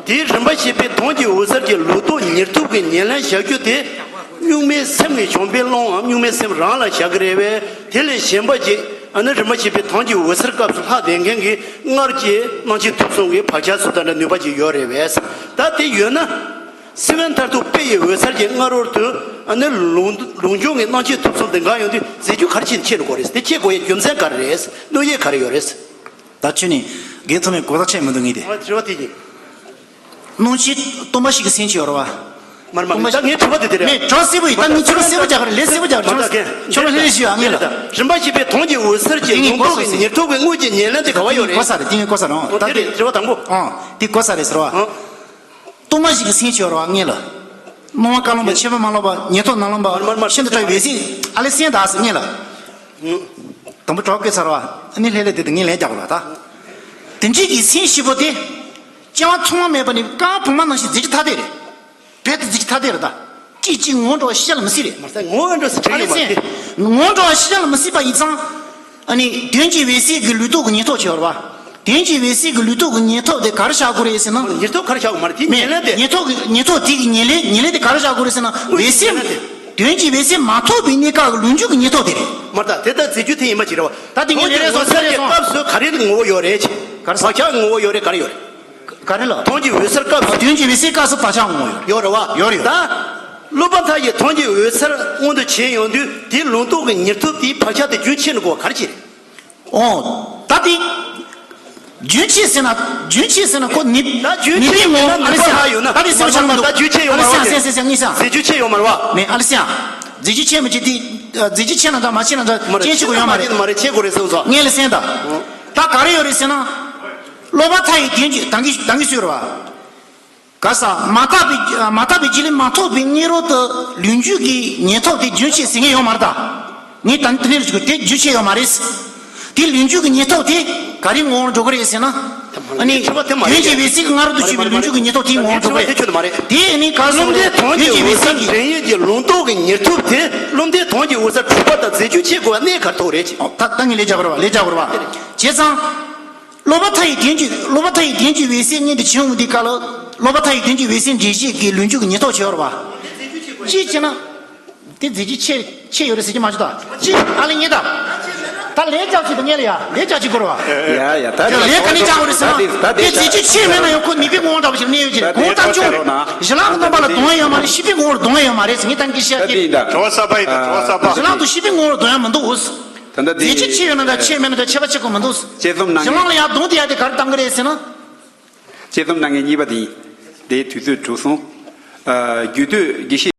དེའི་རིམ་པ་བཞི་པའི་དོན་གྱི་འོད་གསལ་གྱི་ལུང་རྟོགས་ཉེར་ཐུབ་ཀྱི་ཉེར་ལེན་བྱ་རྒྱུ་དེ་གཉུག་མའི་སེམས་ཀྱི་བྱམས་པའི་ཀློང་ངམ་གཉུག་མའི་སེམས་རང་ལ་བྱ་གི་རེད་པས། དེ་ལས་གཞན་པ་གཅིག་ཨ་ནི་རིམ་པ་བཞི་པའི་དོན་གྱི་འོད་གསལ་སྐབས་སུ་ལྷག་བསྡད་མཁན་གྱི་སྔར་གྱི་སྣང་མཆེད་ཐུབ་གསུམ་གྱི་བག་ཆགས་སུ་ད་འདྲ་ནུས་པ་ཅིག་ཡོད་རེད་པས། ད་དེ་ཡོད་ན། སེམས་དཔའ་མཐར་ཐུག་དཔེ་ཡི་འོད་གསལ་གྱི་སྔ་རོལ་དུ་ཨ་ནི་ལུང་ལུང་སྦྱོང་གི་སྣང་མཆེད་ཐུབ་གསུམ་དེ་འགའ་ཡོང་དུས་རྫས་འགྱུར་ག་རེ་བྱས་ནས་འཆད་དགོས་རེད། དེ་འཆད་དགོས་ཡའི་རྒྱུ་མཚན་ག་རེ་རེད། གནོད་ཡས་ག་རེ་ཡོད་རེད། ད་ཁྱོད་ནི་རྒན་ཐོགས་མེད་གོ་བརྡ་ཆད་མི་འདུག་ངས་དེ། ཨ་དྲི་བ་དེ་ཡིན། སྣང་མཆེད་སྟོང་པ་ཞིག་གི་སེམས་ཅིག་ཡོད་རེད་བ། མར་མར་ད་ངའི་དྲི་བ་དེ་དེ་རེད། མེད་དྲི་བ་གསལ་པོ་ཡིན། ད་ངས་ཁྱོད་ལ་གསལ་པོ་རྒྱག་གི་རེད། ལན་གསལ་པོ་རྒྱག་གི་རེད། ཁྱོད་ལ་ལན་ཞུ་ཡ་ངས་ལ། རིམ་པ་བཞི་པའི་དོན་གྱི་འོད་གསལ་གྱི་ལུང་རྟོགས་ཀྱི་ཉེར་ཐོབ་ཀྱི་དངོས་ཀྱི་ཉེར་ལེན་དེ་ག་བ་ཡོད་རེད། གོ་ས་རེད། དེ་ངས་གོ་ས་རེད། ཨོ་དེ་རེད། དྲི་བ་དང་པོ། ཨོ་དེ་གོ་ས་རེད་ཟེར་བ། ཨོ། སྟོང་པ་ཞིག་གི་སེམས་ཅིག་ཡོད་རེད་བ་ངས་ལ། སྣང་བ་བཀའ་བློན་པ་ཁྱད་པར་མ་ལོག་པ་ཉེར་ཐོབ་ནམ་ལངས་པ་ཤིན་ཏུ་ཕྲ་བའི་འོད་གསལ་ཨ་ལེ་སེང་ད་ཟེར་ངས་ལ། དང་པོ་གྲོགས་བསྐོས་ཚར་བ་ཨ་ནི་ལྷས་ལྷས་དེ་དུ་ངས་ལན་རྒྱག་དགོས་ལ་ད། དེ་འདྲའི་གི་སེམས་བཞི་པོ་དེ། སྐྱེ་བ་ཐོག་མ་མེད་པ་ནས་ཀ་བུང་བ་ནང་བཞིན་རྫས་ཀྱི་ཐ་དད་རེད། རྦད་དེ་རྫས་ཀྱི་ཐ་དད་རེད་ད། སྐད་ཅིག་ངོ་འགྲོ་བ་ཤེས་བྱ་ལ་མི་སྲིད་རེད། མ་ཟད་ངོ་བོ་འགྲོ་ཟེར་ཨ་དྲན་ལེ་ཡོད་མ་སེ། རེད། ངོ་འགྲོ་བ་ཤེས་བྱ་ལ་མི་སྲིད་པ་ཡིན་ཙང་། ཨ་ནི་དོན་གྱི་འོད་གསལ་གྱི་ལུས་སྟོབས་ཀྱི་ཉེར་ཐོབ་ཅིག་ཡོད་རེད་བ། དོན་གྱི་འོད་གསལ་གྱི་ལུས་སྟོབས་ཀྱི་ཉེར་ཐོབ་དེ་ག་རེ་བྱ་དགོས་རེད་ཟེར་ན། ཉེར་ཐོབ་ག་རེ་བྱ་དགོས་མ་རེད་དེ་ཉེར་ལེན་དེ། ཉེར་ཐོབ་ཀྱི་ཉེར་ཐོབ་དེ་གི་ཉེར་ལེན་ཉེར་ལེན་དེ་ག་རེ་བྱ་དགོས་རེད་ཟེར་ན་འོད་གསལ། དོན་གྱི་འོད་གསལ་མ་ཐོབ་པའི་གནས་སྐབས་ཀྱི་ལུས་འཇུག་གི་ཉེར་ཐོབ་དེ་རེད། མ་རེད་ད་དེ་ལྟར་རྫས་འགྱུར་དེ་ཡིན་པ་ཅིག་རེད་བ། ད་དེ་ངས་ལས་རེ་སོ་སོ་རེ་སོང་། སྐབས་སུ་ག་རེ་ངོ་བོ་ཡོད་རེད་ཅེ། ག་རེ་སོང་། བག་ཆགས་ངོ་བོ་ཡོད་རེད་ག་རེ་ཡོད་རེད། ག་རེ་ལ། དོན་གྱི་འོད་གསལ་སྐབས་སུ། དོན་གྱི་འོད་གསལ་སྐབས་སུ་བག་ཆགས་ངོ་ཡོད། ཡོད་རེད་བ། ཡོད་རེད་ཡོད། ད། སློབ་པ་མཐའ་ཡས་དོན་གྱི་འོད་གསལ་མངོན་དུ་བྱེད་ཡོང་དུས་དེའི་ལུང་རྟོགས་ཀྱི་ཉེར་ཐོབ་དེའི་བག་ཆགས་དེ་རྒྱུན་ཆད་ནས་གོ་བ་ག་རེ་བྱེད་རེད། ཨོ། ད་དེ། རྒྱུན་ཆད་ཟེར་ན་རྒྱུན་ཆད་ཟེར་ན་ཁོ་ནི། ད་རྒྱུན་ཆད་ཡོད་ན་ནུས་པ་ཧ་ཡོད་ན། ད་དེ་སེམས་ཆགས་མི་འདུག་ད་རྒྱུན་ཆད་ཡོད་མ་རེད་བ། ཨ་ལེ་སེང་སེང་སེང་སེང་ངེས་སང་། ཟེར་རྒྱུན་ཆད་ཡོད་མ་རེད་བ། མེད་ཨ་ལེ་སེང་། རྫས་ཆོས་ཆད་མི་ཆད་དེ། རྫས་ཆོས་ཆད་ན་འདྲ་མ་ཆད་ན་འདྲ་མ་རེད། སྐྱོན་ཆེ་གོ་ཡོད་མ་རེད། མ་རེད། ཆད་དགོས་རེད་གསུངས་སོ། ངས་ལ་གསན་དང་། ད་ག་རེ་ཡོད་རེད་ཟེར་ན། སློབ་པ་མཐའ་ཡི་དོན་གྱི་དང་གི་དང་གི་སུ་ཡོད་རེད་བ། ག་ས་མ་དག་པའི་མ་དག་པའི་རྒྱུ་ལས་མ་ཐོབ་པའི་སྔོན་རོལ་དུ་ལུས་འཇུག་གི་ཉེར་ཐོབ་དེ་རྒྱུན་ཆད་ཟེར་མཁན་ཡོད་མ་རེད་ད། ངས་ད་ནི་དེ་ནས་རེ་ཞིག་དེ་རྒྱུན་ཆད་ཡོད་མ་རེད། དེ་ལུས་འཇུག་གི་ཉེར་ཐོབ་དེ་ག་རེ་ངོ་བོར་འགྲོ་གི་རེད་ཟེར་ན། ཨ་ནི་དོན་གྱི་འོད་གསལ་གྱི་སྔ་རོལ་དུ་ཞུགས་པའི་ལུས་འཇུག་གི་ཉེར་ཐོབ་དེའི་ངོ་བོར་འགྲོ་གི་རེད། དེ་ཨ་ནི་ག་སོང་རེད། དོན་གྱི་འོད་གསལ་འདྲེན་ཡུལ་གྱི་ལུང་རྟོགས་ཀྱི་ཉེར་ཐོབ་དེ་བློ་འདས་དོན་གྱི་འོད་གསལ་དྲུག་པ་དང་རྫས་འགྱུར་ཆད་དགོས་པ་གནད་ག་རེ་ཐུག་རེད་ཅེས། ད་ད་ངས་ལས་རྒྱག་དགོས་རེད་བ། ལས་རྒྱག་དགོས་རེད་བ། བྱས་ཙང་། སློབ་པ་མཐའ་ཡི་དོན་གྱི་སློབ་པ་མཐའ་ཡི་དོན་གྱི་འོད་གསལ་གཉིས་དེ་བྱུང་འདི་ག་ལ། སློབ་པ་མཐའ་ཡི་དོན་གྱི་འོད་གསལ་འདྲེན་བྱེད་ཀྱི་ལུས་འཇུག་གི་ཉེར་ཐོབ་ཆེ་བར་བ། གཅིག་བྱས་ན། དེ་རྫས་འགྱུར་ཆད་ཆད་ཡོད་རེད་ཟེར་གྱི་མ་བྱུང་ད། གཅིག་ཨ་ལེ་ཉེ་ད། ད་ལས་རྒྱག་ཆེད་དུ་ངས་ལ་ཡ་ལས་རྒྱག་ཆེད་དགོས་རེད་བ། ཡ་ཡ་ད་ལས་ག་ནས་རྒྱག་དགོས་རེད་ཟེར་ན། དེ་རྫས་འགྱུར་ཆད་མེད་ན་ཡང་ཁོ་ནུས་པའི་ངོ་བོ་འདྲ་པོ་ཞིག་གནས་ཡོད་ཀྱི་རེད། གོང་ལྟར་བྱུང་། ཞི་ལྷག་གི་རྣམ་པ་ལ་གདོང་ཡང་ཡོད་མ་རེད། ཤེས་པའི་ངོ་བོར་གདོང་ཡང་ཡོད་མ་རེད་ཟེར་ངས་ད་ནི་ཀྱི་བཤད་ཀྱི། གྲོགས་གསར་པ་ཡིན་ད་གྲོགས་གསར་པ། ཞི་ལྷག་ཏུ་ཤེས་པའི་ངོ་བོར་གདོང་ཡང་མི་འདུག་ཨོ། ད་ལྟ་དེ། རྫས་འགྱུར་ཆད་ཡོད་ན་འདྲ་ཆད་མེད་ན་འདྲ་ཁྱད་པར་ཆེ་གོ་མི་འདུག། དཔྱད་རྩོམ་གནང་མཁན། ཞི་ལྷག་ལ་ཡང་གདོང་དེ་ཡ་དེ་ག་རེ་བཏང་གི་རེད་ཟེར་ན། དཔྱད་རྩོམ་གནང་མཁན་གཉིས་པ་དེ་ཡིན། དེའི་དུས་ཚོད་གྲུབ་སོང་། ཨ། རྒྱུད་སྟོད་དགེ་བཤེས།